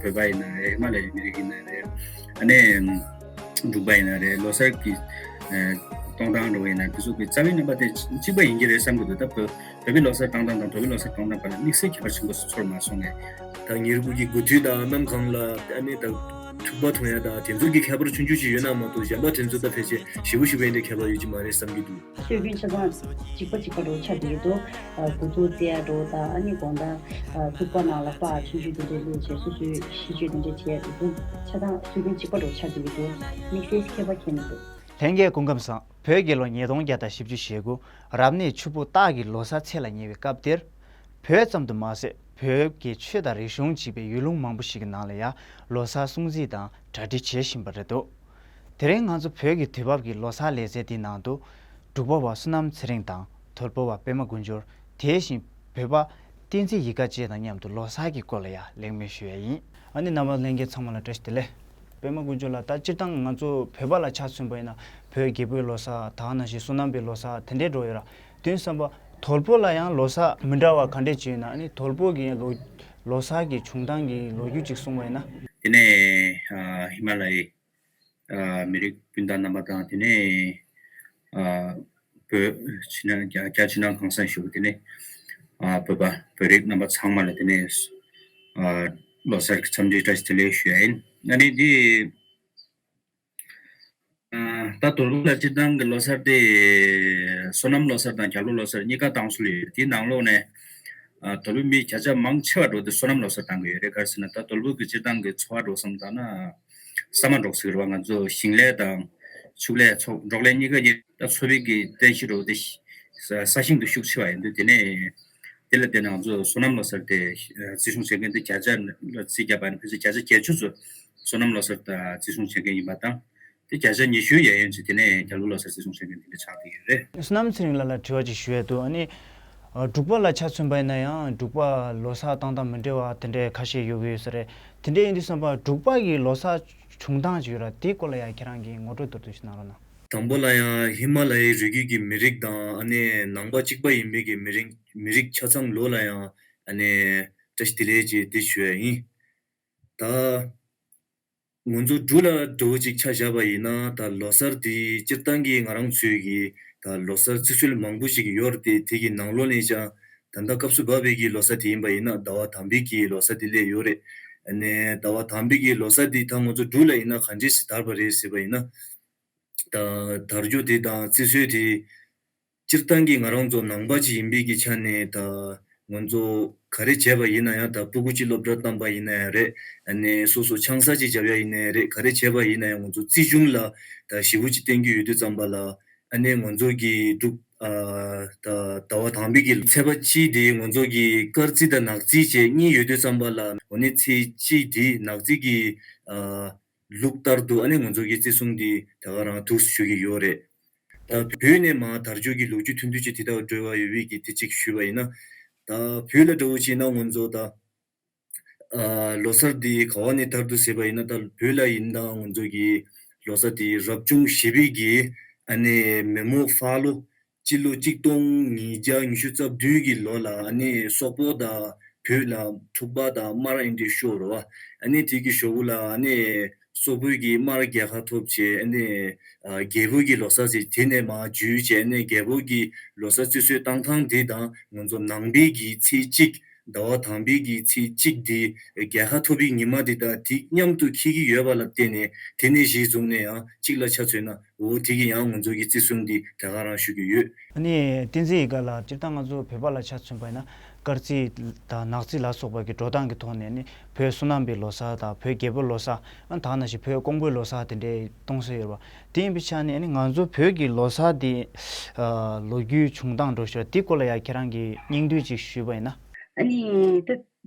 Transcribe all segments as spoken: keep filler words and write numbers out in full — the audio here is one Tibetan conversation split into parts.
བོད་པ་ཡིན་ན་རེད། ཧི་མ་ལ་ཡའི་མི་རིགས་ཡིན་ན་རེད། ཨ་ནི་འབྲུག་པ་ཡིན་ན་རེད། ལོ་གསར་གྱི་ཨ་གཏོང་སྟངས་འགྲོ་བ་ཡིན་ན་དེ་ཚོ་གི་རྩ་བའི་རྣམ་པ་དེ་གཅིག་པ་ཡིན་གྱི་རེད་བསམ་གྱི་འདུག་ད་བོད་བོད་པའི་ལོ་གསར་གཏོང་སྟངས་དང་འབྲུག་པའི་ལོ་གསར་གཏོང་སྟངས་བར་ལ་དམིགས་བསལ་ཁྱད་པར་ཆེན་པོ་ཚོར་མ་སོང་ངས། ད་ཉེར་དགུ་གི་དགུ་ཐུག་དང་གནམ་གང་ལ་ཨ་ནི་ད་འཁྲུག་པ་མཐོང་ཡ་དང་དེ་ཚོ་གི་ཁྱད་པར་ཆུང་ཆུང་ཅིག་ཡོད་ན་མ་གཏོགས་གཞན་པ་དེ་ཚོ་ད་ཕལ་ཆེར་ཞེ་པོ་ཞེ་པོ་ཡིན་དེ་ཁྱད་པར་ཡོད་ཀྱི་མ་རེད་བསམ་གྱི་འདུག་སྲོལ་རྒྱུན་ཆ་ཚང་གཅིག་པ་གཅིག་པ་འདྲ་བོ་ཆགས་བསྡད་ཀྱི་འདུག་ཨ། དགུ་ཐུག་རྩེ་ཡ་འདྲ་བོ་དང་ཨ་ནི་དགོང་དག་ཨ་ཐུག་པ་ནང་ལ་པར་ཆུང་ཆུང་དེ་འདྲ་བླུགས་བྱས་སོ་སོའི་ཤིས་བརྗོད་དེ་འདྲ་བྱས་དེ་ཚོ་ཆ་ཚང་སྲོལ་རྒྱུན་གཅིག་པ་འདྲ་བོ་ཆགས་བསྡད་ཀྱི་འདུག་དམིགས་བསལ་ཁྱད་པར་ཁྱད་མི་འདུག་ལྷན་རྒྱས་སྐུ་ཁམས་བཟང་། བོད་རྒྱལ་ལོ་ཉིས་སྟོང་བརྒྱ་དང་བཞི་བཅུ་ཞེ་དགུ། རབ་གནས་ཆུ་ཕོ་སྟག་གི་ལོ་གསར་ཚེས་ལ་ཉེ་བའི་སྐབས་འདིར། བོད་ཙམ་དུ་མ་ཟད་བོད་ཀྱི་ཆོས་དང་རིག་གཞུང་གཅིག་པའི་ཡུལ་ལུང་མང་པོ་ཞིག་གི་ནང་ལ་ཡང་ལོ་གསར་སྲུང་བརྩི་དང་གྲ་སྒྲིག་བྱེད་བཞིན་པ་རེད་འདུག་དེ་རིང་ང་ཚོ་བོད་ཀྱི་དུས་བབ་ཀྱི་ལོ་གསར་ལེ་ཚན་འདིའི་ནང་དུ། འབྲུག་པ་བ་བསོད་ནམས་ཚེ་རིང་དང་དོལ་པོ་བ་པད་མ་དཀོན་མཆོག་དེ་བཞིན་བོད་པ་བསྟན་འཛིན་ཡིད་དགའ་བཅས་དང་མཉམ་དུ་ལོ་གསར་གྱི་སྐོར་ལ་ཡང་གླེང་མོལ་ཞུ་ཡ་ཡིན། ཨ་ནི་རྣམ་པ་ལྷན་རྒྱས་ཚང་མ་ལ་བཀྲ་ཤིས་བདེ་ལེགས། པད་མ་དཀོན་མཆོག་ལགས། ད་སྤྱིར་བཏང་ང་ཚོ་བོད་པ་ལ་ཆ་མཚོན་པ་ཡིན་ན་བོད་རྒྱལ་པོའི་ལོ་གསར་ད་ག་ནང་བཞིན་བསོད་ནམས་པའི་ལོ་གསར་དེ་འདྲའི་འགྲོ་ཡོད་ར། དེ་ཡིན་བསམ་པ་དོལ་པོ་ལ་ཡང་ལོ་གསར་མི་འདྲ་བ་ག་འདྲས་ཅིག་ཡོད་ན། ཨ་ནི་དོལ་པོ་གི་ལོ་ལོ་གསར་གྱི་བྱུང་སྟངས་ཀྱི་ལོ་རྒྱུས་ཅིག་གསུངས་པ་ཡིན་ན། དེ་ནས་ཨ་ཧི་མ་ལ་ཡའི་ཨ་མི་རིགས་སྤུན་ཟླ་རྣམ་པ་དང་དེ་ནས་ཨ་བོད་ཕྱི་ནང་རྒྱ་རྒྱ་ཕྱི་ནང་གང་ས་བཞུགས་དེ་ནས་ཨ་བོད་པ་བོད་རིགས་རྣམ་པ་ཚང་མ་ལ་དེ་ནས་ཨ་ལོ་གསར་གྱི་འཚམས་འདྲི་བཀྲ་ཤིས་བདེ་ལེགས་ཞུ་ཡ་ཡིན། ཨ་ནི་འདི་ཨ་ད་དོལ་པོ་ལ་སྤྱིར་བཏང་གི་ལོ་གསར་དེ་བསོད་ནམས་ལོ་གསར་དང་རྒྱ་ལོ་ལོ་གསར་གཉིས་ཀ་གཏོང་སྲོལ་ཡོད། དེའི་ནང་ལོགས་ནས་ཨ་དོལ་པོ་མི་བརྒྱ་ཆ་མང་ཆེ་བ་འགྲོ་དེ་བསོད་ནམས་ལོ་གསར་གཏོང་གི་ཡོད་རེད། ག་རེ་ཟེར་ན་ད་དོལ་པོ་གི་སྤྱིར་བཏང་གི་འཚོ་བ་འགྲོ་བསམ་ད་ན། ས་མ་འབྲོག་ཟེར་བ་ང་ཚོ་ཞིང་ལས་དང་ཕྱུགས་ལས་འཚོ་འབྲོག་ལས་གཉིས་ཀ་ཡིན་ད་འཚོ་བའི་གི་རྟེན་གཞི་འགྲོ་དེ་ས་ས་ཞིང་དུ་ཤུགས་ཆེ་བ་ཡིན་དུས་དེ་ནས་དེ་ལ་བརྟེན་ནས་ང་ཚོ་བསོད་ནམས་ལོ་གསར་དེ་བརྩི་སྲུང་བྱེད་མཁན་དེ་བརྒྱ་ཆ་ལ་རྩིས་བརྒྱབ་པ་ནི་ཕལ་ཆེར་བརྒྱ་ཆ་བརྒྱད་ཅུ་ཚོ་བསོད་ནམས་ལོ་གསར་དང་བརྩི་སྲུང་བྱེད་མཁན་ཡིན་པ་དང་། དེ་བརྒྱ་ཆ་ཉི་ཤུ་ཡན་ཡོན་ཅིག་དེ་ནས་རྒྱ་ལོ་ལོ་གསར་བརྩི་སྲུང་བྱེད་མཁན་དེ་འདྲ་ཆགས་ཀྱི་ཡོད་རེད། བསོད་ནམས་ཚེ་རིང་ལགས་ལ་དྲི་བ་ཅིག་ཞུ་ཡས་འདུག་ཨ་ནི། ཨ་འབྲུག་པ་ལ་ཆ་མཚོན་པ་ཡིན་ན་ཡང་འབྲུག་པ་ལོ་གསར་གཏོང་སྟངས་མི་འདྲ་བ་དེ་འདྲའི་ཁ་ཤས་ཡོད་ཀྱི་ཡོད་ས་རེད། དེ་འདྲ་ཡིན་དུས་བསམ་པ་འབྲུག་པ་གི་ལོ་གསར་བྱུང་སྟངས་ཅིག་ཡོད་ར། དེའི་སྐོར་ལ་ཡང་ཁྱེད་རང་གིས་ངོ་སྤྲོད་མདོར་བསྡུས་ཤིག་གནང་རོགས་གནང་། དང་པོ་ལ་ཡང་ཧི་མ་ལ་ཡའི་རི་རྒྱུད་ཀྱི་མི་རིགས་དང་ཨ་ནི་ནང་པ་གཅིག་པ་ཡིན་པའི་གི་མི་རིགས་མི་རིགས་ཆ་ཚང་ལོ་ལ་ཡང་ཨ་ནི་བཀྲ་ཤིས་བདེ་ལེགས་ཅེས་འདི་ཞུ་ཡ་ཡིན། ད། ང་ཚོ་འབྲུག་ལ་འགྲོ་བ་ཅིག་ཆ་བཞག་པ་ཡིན་ན་ད་ལོ་གསར་འདི་སྤྱིར་བཏང་གི་ང་རང་ཚོའི་གི་ད་ལོ་གསར་བརྩི་སྲོལ་མང་པོ་ཞིག་ཡོད་རེད་དེ། དེ་གི་ནང་ལོགས་ནས་ཀྱང་ད་ལྟ་སྐབས་སུ་བབས་པའི་གི་ལོ་གསར་དེ་ཡིན་པ་ཡིན་ན་ཟླ་བ་དང་པའི་གི་ལོ་གསར་དེ་སླེབས་ཡོད་རེད། ཨ་ནི་ཟླ་བ་དང་པའི་གི་ལོ་གསར་འདི་ད་ང་ཚོ་འབྲུག་ལ་ཡིན་ན་ག་འདྲས་སེ་དར་བ་རེད་ཟེར་བ་ཡིན་ན། ད་དར་རྒྱུ་དེ་དང་བརྩི་སྲོལ་དེ། སྤྱིར་བཏང་གི་ང་རང་ཚོ་ནང་པ་ཅིག་ཡིན་པའི་གི་ཆ་ནས་ད་ང་ཚོ་ག་རེ་བྱས་པ་ཡིན་ན་ཡང་ད་ཕྲུ་གུ་ཅིག་སློབ་གྲྭ་བཏང་པ་ཡིན་ན་ཡང་རེད། ཨ་ནི་སོ་སོ་ཆང་ས་ཅིག་བརྒྱབ་ཡ་ཡིན་ན་ཡང་རེད། ག་རེ་བྱས་པ་ཡིན་ན་ཡང་ང་ཚོ་རྩིས་གཞུང་ལ་ད་ཞེ་པོ་ཅིག་བརྟེན་གྱི་ཡོད་དུས་ཙམ་པ་ལ་ཨ་ནི་ང་ཚོ་གི་འབྲུག་ཨ་ད་ཟླ་བ་དང་པའི་གི་ཚེས་པ་གཅིག་དེ་ང་ཚོ་གི་སྐར་རྩིས་དང་ནག་རྩིས་བཅས་གཉིས་ཡོད་དུས་ཙམ་པ་ལ་འོ་ནི་ཚེས་གཅིག་དེ་ནག་རྩིས་གི་ཨ་ལུགས་ལྟར་དུ་ཨ་ནི་ང་ཚོ་གི་བརྩི་སྲུང་འདི་དེ་ག་རང་ཐུགས་སུ་ཆུད་ཀྱི་ཡོད་རེད། ད་བོད་ནས་མར་དར་རྒྱས་ཀྱི་ལོ་རྒྱུས་ཐུང་ཐུང་ཅིག་དེ་དག་འགྲོ་བ་ཡོད་པའི་གི་དེ་གཅིག་ཞུས་པ་ཡིན་ན། ད་བོད་ལ་འགྲོ་བ་ཅིག་ན་ང་ཚོ་ད་ཨ་ལོ་གསར་འདི་ག་བ་ནས་དར་འདུག་ཟེར་བ་ཡིན་ན། ད་བོད་ལ་ཡིན་ན་ང་ཚོ་གི་ལོ་གསར་འདི་རབ་བྱུང་བཞི་པའི་གི་ཨ་ནི་མེ་མོ་ཧྥ་ལོ་སྤྱི་ལོ་གཅིག་སྟོང་ཉིས་བརྒྱ་ཉི་ཤུ་རྩ་བདུན་གི་ལོ་ལ་ཨ་ནི་སོག་པོ་དང་བོད་ལ་འཁྲུག་པ་དང་དམར་ཨིན་དྲི་ཤོར་བ། ཨ་ནི་དེ་གི་ཞོར་ལ་ཨ་ནི་སོག་པོའི་གི་དམར་རྒྱལ་ཁ་ཐོབ་བྱས། ཨ་ནི་ཨ་རྒྱལ་པོ་གི་ལོ་གསར་ཟེར་དེ་ནས་མར་བརྒྱུད་བྱས། ཨ་ནི་རྒྱལ་པོ་གི་ལོ་གསར་རྩི་སྲོལ་བཏང་སྟངས་དེ་དང་ང་ཚོ་ནང་པའི་གི་ཚེས་གཅིག་ཟླ་བ་དང་པའི་གི་ཚེས་གཅིག་དེ་རྒྱལ་ཁ་ཐོབ་པའི་ཉི་མ་དེ་དང་དེ་མཉམ་དུ་འཁེལ་གྱི་ཡོད་པ་ལ་བརྟེན་ནས་དེ་ནས་གཞི་བཟུང་ནས་ཡང་གཅིག་ལ་ཆ་མཚོན་ན་འོ་དེ་གི་ཡང་ང་ཚོ་གི་བརྩི་སྲུང་དེ་དེ་ག་རང་ཞུ་གི་ཡོད། ཨ་ནི་བསྟན་འཛིན་ཡིད་དགའ་ལགས། སྤྱིར་བཏང་ང་ཚོ་བོད་པ་ལ་ཆ་མཚོན་པ་ཡིན་ན་སྐར་རྩིས་དང་ནག་རྩིས་ལ་སོགས་པ་གི་འགྲོ་སྟངས་ཀྱི་ཐོག་ནས་ནི་བོད་བསོད་ནམས་པའི་ལོ་གསར་དང་བོད་རྒྱལ་པོའི་ལོ་གསར། ཨ་ད་ག་ནང་བཞིན་བོད་ཀོང་པོའི་ལོ་གསར་དེ་འདྲའི་གཏོང་སྲོལ་ཡོད་རེད་པ། དེ་ཡིན་པའི་ཆ་ནས་ཨ་ནི་ང་ཚོ་བོད་ཀྱི་ལོ་གསར་དེ་ཨ་ལོ་རྒྱུས་བྱུང་སྟངས་འགྲོ་ཞོར་དེ་སྐོར་ལ་ཡང་ཁྱེད་རང་གི་སྙིང་བསྡུས་ཅིག་ཞུས་པ་ཡིན་ན། ཨ་ནི་ད་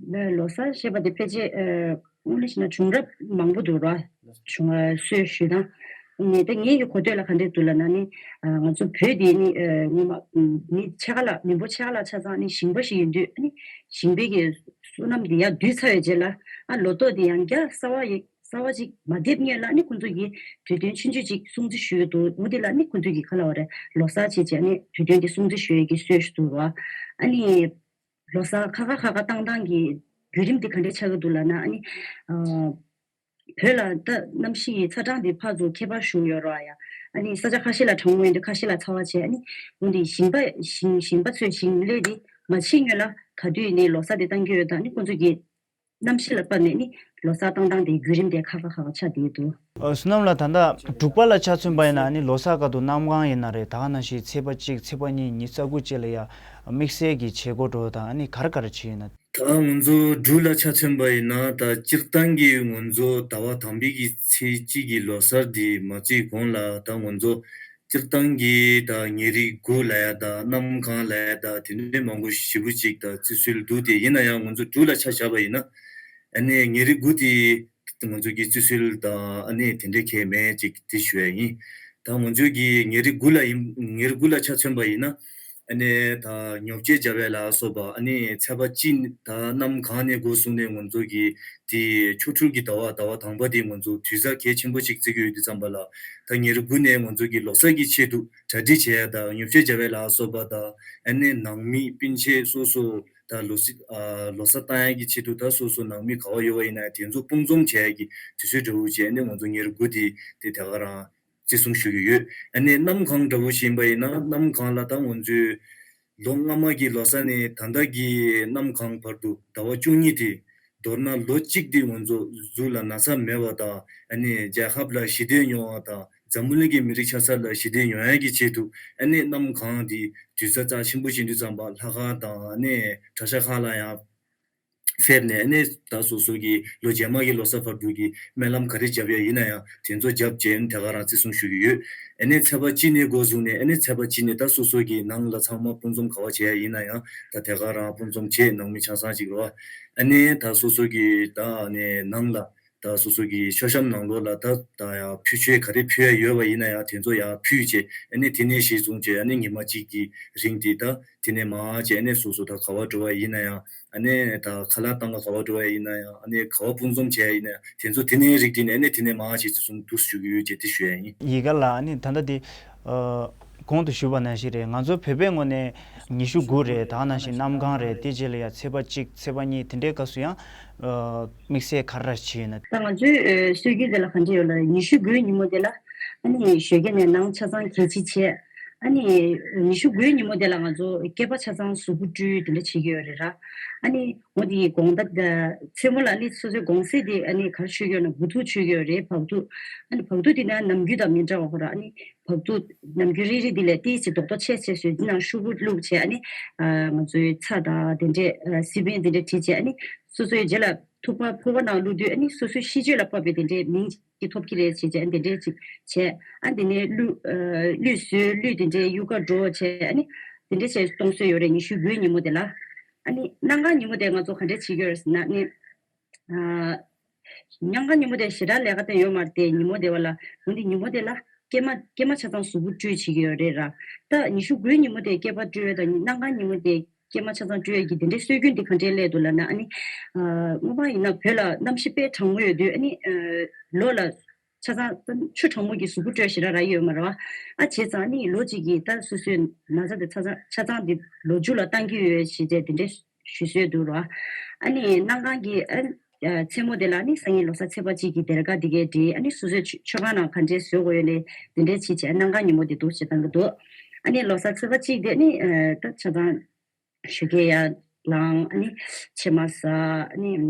ལོ་གསར་ཞེས་པ་དེ་ཕལ་ཆེར་ཨ་དངོས་གནས་བྱས་ན་བྱུང་རབས་མང་པོ་འདུག་ར། བྱུང་བ་སྲོལ་ཞུས་དང་། ཨ་ནི་ད་ངེད་ཀྱི་གོ་ཐོས་ལ་ག་འདྲས་འདུག་ལབ་ན་ནི་ཨ་ང་ཚོ་བོད་དེ་ནི་ཨ་སྔོན་མ་མི་ཕྱེད་ཀ་ལ་མི་འབོར་ཕྱེད་ཀ་ལ་ཆ་ཚང་ནི་ཞིང་པ་ཞིག་ཡིན་དུས། ཨ་ནི་ཞིང་པའི་གི་བསོད་ནམས་དེ་ཡར་བསྡུས་ཚར་བའི་རྗེས་ལ་ཨ་ལོ་ཏོག་དེ་ཡང་བསྐྱར་གསར་བ་ཡི་གསར་བ་ཅིག་མ་འདེབས་སྔོན་ལ་ནི་ཁོང་ཚོ་གིས་དུས་སྟོན་ཆུང་ཆུང་ཅིག་སྲུང་བརྩི་ཞུ་གི་འདུག་འོ་དེ་ལ་ནི་ཁོང་ཚོ་གིས་ག་ལབ་པ་རེད། ལོ་གསར་བྱས་བྱས་ནི་དུས་སྟོན་དེ་སྲུང་བརྩི་ཞུ་ཡས་ཀྱི་སྲོལ་ཞིག་འདུག་ར། ཨ་ནི་ལོ་གསར་ཁ་ཁ་ཁ་ཁ་བཏང་སྟངས་ཀྱི་ བརྒྱུད་རིམ་དེ་ག་འདྲས་ཆགས་ཀྱི་འདུག་ལབ་ན། ཨ་ནི་ཨ་བོད་ལ་ད་གནམ་གཤིས་ཀྱི་ཚ་གྲང་དེ་ཕར་ཚུར་ཁྱད་པར་ཞུགས་ཡོད་རེད་ཡ། ཨ་ནི་ས་ཆ་ཁ་ཤས་ལ་གྲང་མོ་ཡིན་དུས་ཁ་ཤས་ལ་ཚ་བ་བྱས། ཨ་ནི་འོན་ཏེ་ཞིང་པ་ཞིང་ཞིང་པ་ཚོས་ཞིང་ལས་དེ་མ་བྱེད་སྔོན་ལ་ག་དུས་ནས་ལོ་གསར་དེ་བཏང་གི་ཡོད་དང་། ཨ་ནི་ཁོང་ཚོ་གི་གནམ་གཤིས་ལ་བབས་ནས་ནི་ལོ་གསར་བཏང་སྟངས་དེ་བརྒྱུད་རིམ་དེ་ཁག་ཁག་ཁག་ཁག་ཆགས་བསྡད་འདུག་ཨ། བསོད་ནམས་ལགས། ད་ལྟ་འབྲུག་པ་ལ་ཆ་མཚོན་པ་ཡིན་ན། ཨ་ནི་ལོ་གསར་སྐབས་དུ་གནམ་གང་ཡིན་ན་རེད། ད་ག་ནང་བཞིན་ཚེས་པ་གཅིག་ཚེས་པ་གཉིས་ཉི་ཤུ་རྩ་དགུ་བཅས་ལ་ཡ་དམིགས་བསལ་གྱི་བྱེད་སྒོ་འགྲོ་དང་། ཨ་ནི་ག་རེ་ག་རེ་བྱེད་ཡོད་ན། ད་ང་ཚོ་འབྲུག་ལ་ཆ་མཚོན་པ་ཡིན་ན། ད་སྤྱིར་བཏང་གི་ང་ཚོ་ཟླ་བ་དང་པའི་གི་ཚེས་གཅིག་གི་ལོ་གསར་འདི་མ་བརྩིས་གོང་ལ། ད་ང་ཚོ་སྤྱིར་བཏང་གི་ད་ཉེ་རིགས་དགུ་ལ་ཡ་ད་གནམ་གང་ལ་ཡ་ད་དེ་འདྲའི་མང་པོ་ཞེ་པོ་ཅིག་ད་བརྩི་སྲོལ་འདུག་དེ་ཡིན་ན་ཡང་ང་ཚོ་འབྲུག་ལ་ཆ་བཞག་པ་ཡིན་ན། ཨ་ནི་ཉེ་རིགས་དགུ་དེ་ང་ཚོ་གི་བརྩི་སྲོལ་ད་ཨ་ནི་དེ་འདྲའི་གལ་མེད་ཅིག་དེ་ཞུ་ཡ་ཡིན། ད་ང་ཚོ་གི་ཉེ་རིགས་དགུ་ལ་ཡིན། ཉེ་རིགས་དགུ་ལ་ཆ་མཚོན་པ་ཡིན་ན། ཨ་ནི་ད་ཉོ་ཆ་རྒྱག་ཡ་ལ་སོགས་པ། ཨ་ནི་ཚེས་པ་གཅིག་ད་གནམ་གང་ནས་འགོ་བཟུང་ནས་ང་ཚོ་གི་དེ་ཆོ་འཕྲུལ་གྱི་ཟླ་བ་ཟླ་བ་དང་པ་དེ་ང་ཚོ་དུས་ཚོད་གལ་ཆེན་པོ་ཞིག་བརྩི་གི་ཡོད་དུས་ཙམ་པ་ལ། ད་ཉེ་རིགས་དགུ་ནས་ང་ཚོ་གི་ལོ་གསར་གྱི་ཆེད་དུ་གྲ་སྒྲིག་བྱེད་ཡ་དང་ཉོ་ཆ་རྒྱག་ཡ་ལ་སོགས་པ་དང་། ཨ་ནི་ནང་མི་སྤུན་མཆེད་སོ་སོ་ད་ལོ་སི་ཨ་ལོ་གསར་བཏང་ཡ་གི་ཆེད་དུ་ད་སོ་སོ་ནང་མི་ག་བ་ཡོད་པ་ཡིན་ན་དེ་ཚོ་སྤུན་འཛོམས་བྱེད་ཡ་གི་དུས་ཚོད་འདྲ་བོ་བྱས། ཨ་ནི་ང་ཚོ་ཉེ་རིགས་དགུ་དེ་དེ་དེ་ག་རང་བརྩི་སྲུང་ཞུ་གི་ཡོད། ཨ་ནི་གནམ་གང་འདྲ་བོ་ཞིག་ཡིན་པ་ཡིན་ན། གནམ་གང་ལ་ད་ང་ཚོའི་ལོ་སྔ་མ་གི་ལོ་གསར་ནས་ད་ལྟ་གི་གནམ་གང་བར་དུ་ཟླ་བ་བཅུ་གཉིས་དེ། མདོར་ན་ལོ་གཅིག་དེ་ང་ཚོ་གཟུགས་ལ་ན་ཚ་མེད་པ་དང་། ཨ་ནི་རྒྱལ་ཁབ་ལ་ཞི་བདེ་ཡོང་བ་དང་། འཛམ་བུ་གླིང་གི་མི་རིགས་ཆ་ཚང་ལ་ཞི་བདེ་ཡོང་ཡ་གི་ཆེད་དུ། ཨ་ནི་གནམ་གང་དེ་དུས་ཚོད་རྩ་ཆེན་པོ་བྱེད་དུས་ཙམ་པ་ལྷ་ཁང་དང་། ཨ་ནི་གྲྭ་ཤག་ཁག་ལ་ཡང་ཕེབས་ནས། ཨ་ནི་ད་སོ་སོ་གི་ལོ་རྗེས་མ་གི་ལོ་གསར་བར་དུ་གི་སྨོན་ལམ་ག་རེ་བརྒྱབ་ཡ་ཡིན་ན་ཡང་དེ་ཚོ་བརྒྱབ་བྱས། ཨ་ནི་དེ་ག་རང་བརྩི་སྲུང་ཞུ་གི་ཡོད། ཨ་ནི་ཚེས་པ་གཅིག་ནས་འགོ་བཟུང་ནས། ཨ་ནི་ཚེས་པ་གཅིག་ནས་ད་སོ་སོ་གི་ནང་ལ་ཚང་མ་སྤུན་འཛོམས་ག་བ་བྱེད་ཡ་ཡིན་ན་ཡང་ད་དེ་ག་རང་སྤུན་འཛོམས་བྱེད། ནང་མི་ཆ་ཚང་ཅིག་རོ། ཨ་ནི་ད་སོ་སོ་གི་ད་ཨ་ནི་ནང་ལ་ད་སོ་སོ་གི་མཆོད་བཤམས་ནང་ལོགས་ལ་ད་ད་ཡ་ཕུལ་ཆས་ག་རེ་ཕུལ་ཡ་ཡོད་པ་ཡིན་ན་ཡང་དེ་ཚོ་ཡར་ཕུལ་བྱས། ཨ་ནི་དེ་ནས་གཞི་བཟུང་བྱས། ཨ་ནི་ཉི་མ་གཅིག་གི་རིང་དེ་ད་དེ་ནས་མར་བྱས། ཨ་ནི་སོ་སོ་ད་ག་བ་འགྲོ་བ་ཡིན་ན་ཡང་། ཨ་ནི་ད་ཁ་ལག་བཏང་ག་ག་བ་འགྲོ་བ་ཡིན་ན་ཡང་། ཨ་ནི་ག་བ་སྤུན་འཛོམས་བྱས་ཡིན་ན་ཡང་། དེ་ཚོ་དེ་ནས་རིགས་དེ་ནས། ཨ་ནི་དེ་ནས་མར་བྱས་བརྩི་སྲུང་འདུག་ཞུ་གི་ཡོད་ཅེས་དེ་ཞུ་ཡ་ཡིན། ཡིན་ག་ལ། ཨ་ནི་ད་ལྟ་དེ་ཨ་གོང་དུ་ཞུས་པ་ནང་བཞིན་རེད། ང་ཚོ་བོད་པའི་ངོས་ནས་ཉི་ཤུ་དགུ་རེད། ད་ག་ནང་བཞིན་གནམ་གང་རེད། དེ་རྗེས་ལ་ཡ་ཚེས་པ་གཅིག་ཚེས་པ་གཉིས་དེ་འདྲའི་སྐབས་སུ་ཡང་ཨ་དམིགས་བསལ་ག་རེ་བྱས་ཡོད་ན། ད་ང་ཚོའི་ཨ་སྲོལ་རྒྱུན་དེ་ལ་ག་འདྲ་ཡོད་ལ། ཉི་ཤུ་དགུའི་ཉིན་མོ་དེ་ལ་ཨ་ནི་ཞོགས་ཀས་ནས་ནང་ཆ་ཚང་གད་ཕྱིས་བྱས། ཨ་ནི་ཉི་ཤུ་དགུའི་ཉིན་མོ་དེ་ལ་ང་ཚོ་སྐེད་པ་ཆ་ཚང་གཟུགས་པོ་བཀྲུས་དེ་འདྲ་བྱེད་ཀྱི་ཡོད་རེད་ར། ཨ་ནི་འོ་དེ་དགོང་དག་མཚན་མོ་ལ་ནི་སོ་སོའི་དགོང་ཟས་དེ་ཨ་ནི་ག་རེ་མཆོད་ཀྱི་ཡོད་ན། དགུ་ཐུག་མཆོད་ཀྱི་ཡོད་རེད། བག་ཐུག་ཨ་ནི་བག་ཐུག་དེ་ན་ནམ་རྒྱུན་དང་མི་འདྲ་བ་ཁོ་ར། ཨ་ནི་བག་ཐུག་ནམ་རྒྱུན་རིལ་རིལ་དེ་ལས་ཏིག་ཙམ་རྡོག་རྡོག་ཆེ་ཆེ་བཟོས། དེ་ནང་ཤོག་བུ་བླུགས་བྱས། ཨ་ནི་ཨ་ང་ཚོའི་ཚྭ་དང་དེ་འདྲས་ཨ་སི་པན་དེ་འདྲས་བྲིས་བྱས། ཨ་ནི་སོ་སོའི་རྗེས་ལ་ཐུག་པ་ཕོར་པ་ནང་བླུགས་དུས། ཨ་ནི་སོ་སོའི་གཤིས་སྤྱོད་ལ་དཔག་པའི་དེ་འདྲས་མིང་ཅིག་ཐོབ་ཀྱི་རེད་ཟེར་བྱས། ཨ་ནི་དེ་འདྲས་ཅིག་བྱས། ཨ་ནི་དེ་ནས་གླུ་ཨ་གླུད་བཟོས། གླུད་དེ་འདྲས་གཡུག་ག་འགྲོ་བྱས། ཨ་ནི་དེ་འདྲས་བྱས་གཏོང་སྲོལ་ཡོད་རེད། ཉི་ཤུ་དགུའི་ཉིན་མོ་དེ་ལ། ཨ་ནི་གནམ་གང་ཉིན་མོ་དེ་ང་ཚོ་ག་འདྲས་བྱེད་ཀྱི་ཡོད་རེད་ཟེར་ན། ཨ་ནི་ཨ་གནམ་གང་ཉིན་མོ་དེ་ཞེ་དྲག་ལས་ཀ་དེ་ཡོད་མ་རེད་དེ། ཉིན་མོ་དེ་བ་ལ། འོན་ཏེ་ཉིན་མོ་དེ་ལ་སྐེད་མ་སྐེད་མ་ཆ་ཚང་གཟུགས་པོ་བཀྲུས་བྱེད་ཀྱི་ཡོད་རེད་ར། ད་ཉི་ཤུ་དགུའི་ཉིན་མོ་དེ་སྐེད་པ་བཀྲུས་དང་གནམ་གང་ཉིན་མོ་དེ་སྐེད་མ་ཆ་ཚང་བཀྲུ་ཡས་ཀྱི་དེ་འདྲའི་སྲོལ་རྒྱུན་དེ་ག་འདྲས་སླེབས་འདུག་ལབ་ན། ཨ་ནི་ཨ་སྔོན་མ་ཡིན་ན་བོད་ལ་གནམ་གཤིས་དཔེ་གྲང་མོ་ཡོད་དུས། ཨ་ནི་ཨ་ལོ་ལ་ཆ་ཚང་ཆུ་གྲང་མོ་གི་གཟུགས་པོ་བཀྲུ་ཡས་ཞེ་དྲག་རག་ཡོད་མ་རེད་བ། ཨ་བྱས་ཙང་ཨ་ནི་ལོ་གཅིག་གི་ད་སོ་སོའི་ན་ཚ་དེ་ཆ་ཚང་ཆ་ཚང་དེ་ལོ་མཇུག་ལ་བཏང་གི་ཡོད་ཞེས་བྱས་དེ་འདྲའི་ཞུ་སྲོལ་འདུག་ར། ཨ་ནི་གནམ་གང་གི་ཨ་མཚན་མོ་དེ་ལ་ནི་སང་ཉིན་ལོ་གསར་ཚེས་པ་གཅིག་གི་སྡེར་ཁ་དེ་གའི་བྲིས། ཨ་ནི་སོ་སོའི་མཆོད་མཆོད་ཁང་ནང་ག་འདྲས་བཟོ་དགོས་ཡོད་ལས་དེ་འདྲས་བྱེད་བྱས། གནམ་གང་ཉིན་མོ་དེ་འདུག་སེ་བཏང་གི་འདུག་ཨ་ནི་ལོ་གསར་ཚེས་པ་གཅིག་དེ་ནི་ཨ་ད་ཆ་ཚང་ཞོགས་ཀས་ཡར་ལངས། ཨ་ནི་ཕྱེ་མར་ཟ། ཨ་ནི་ཨམ་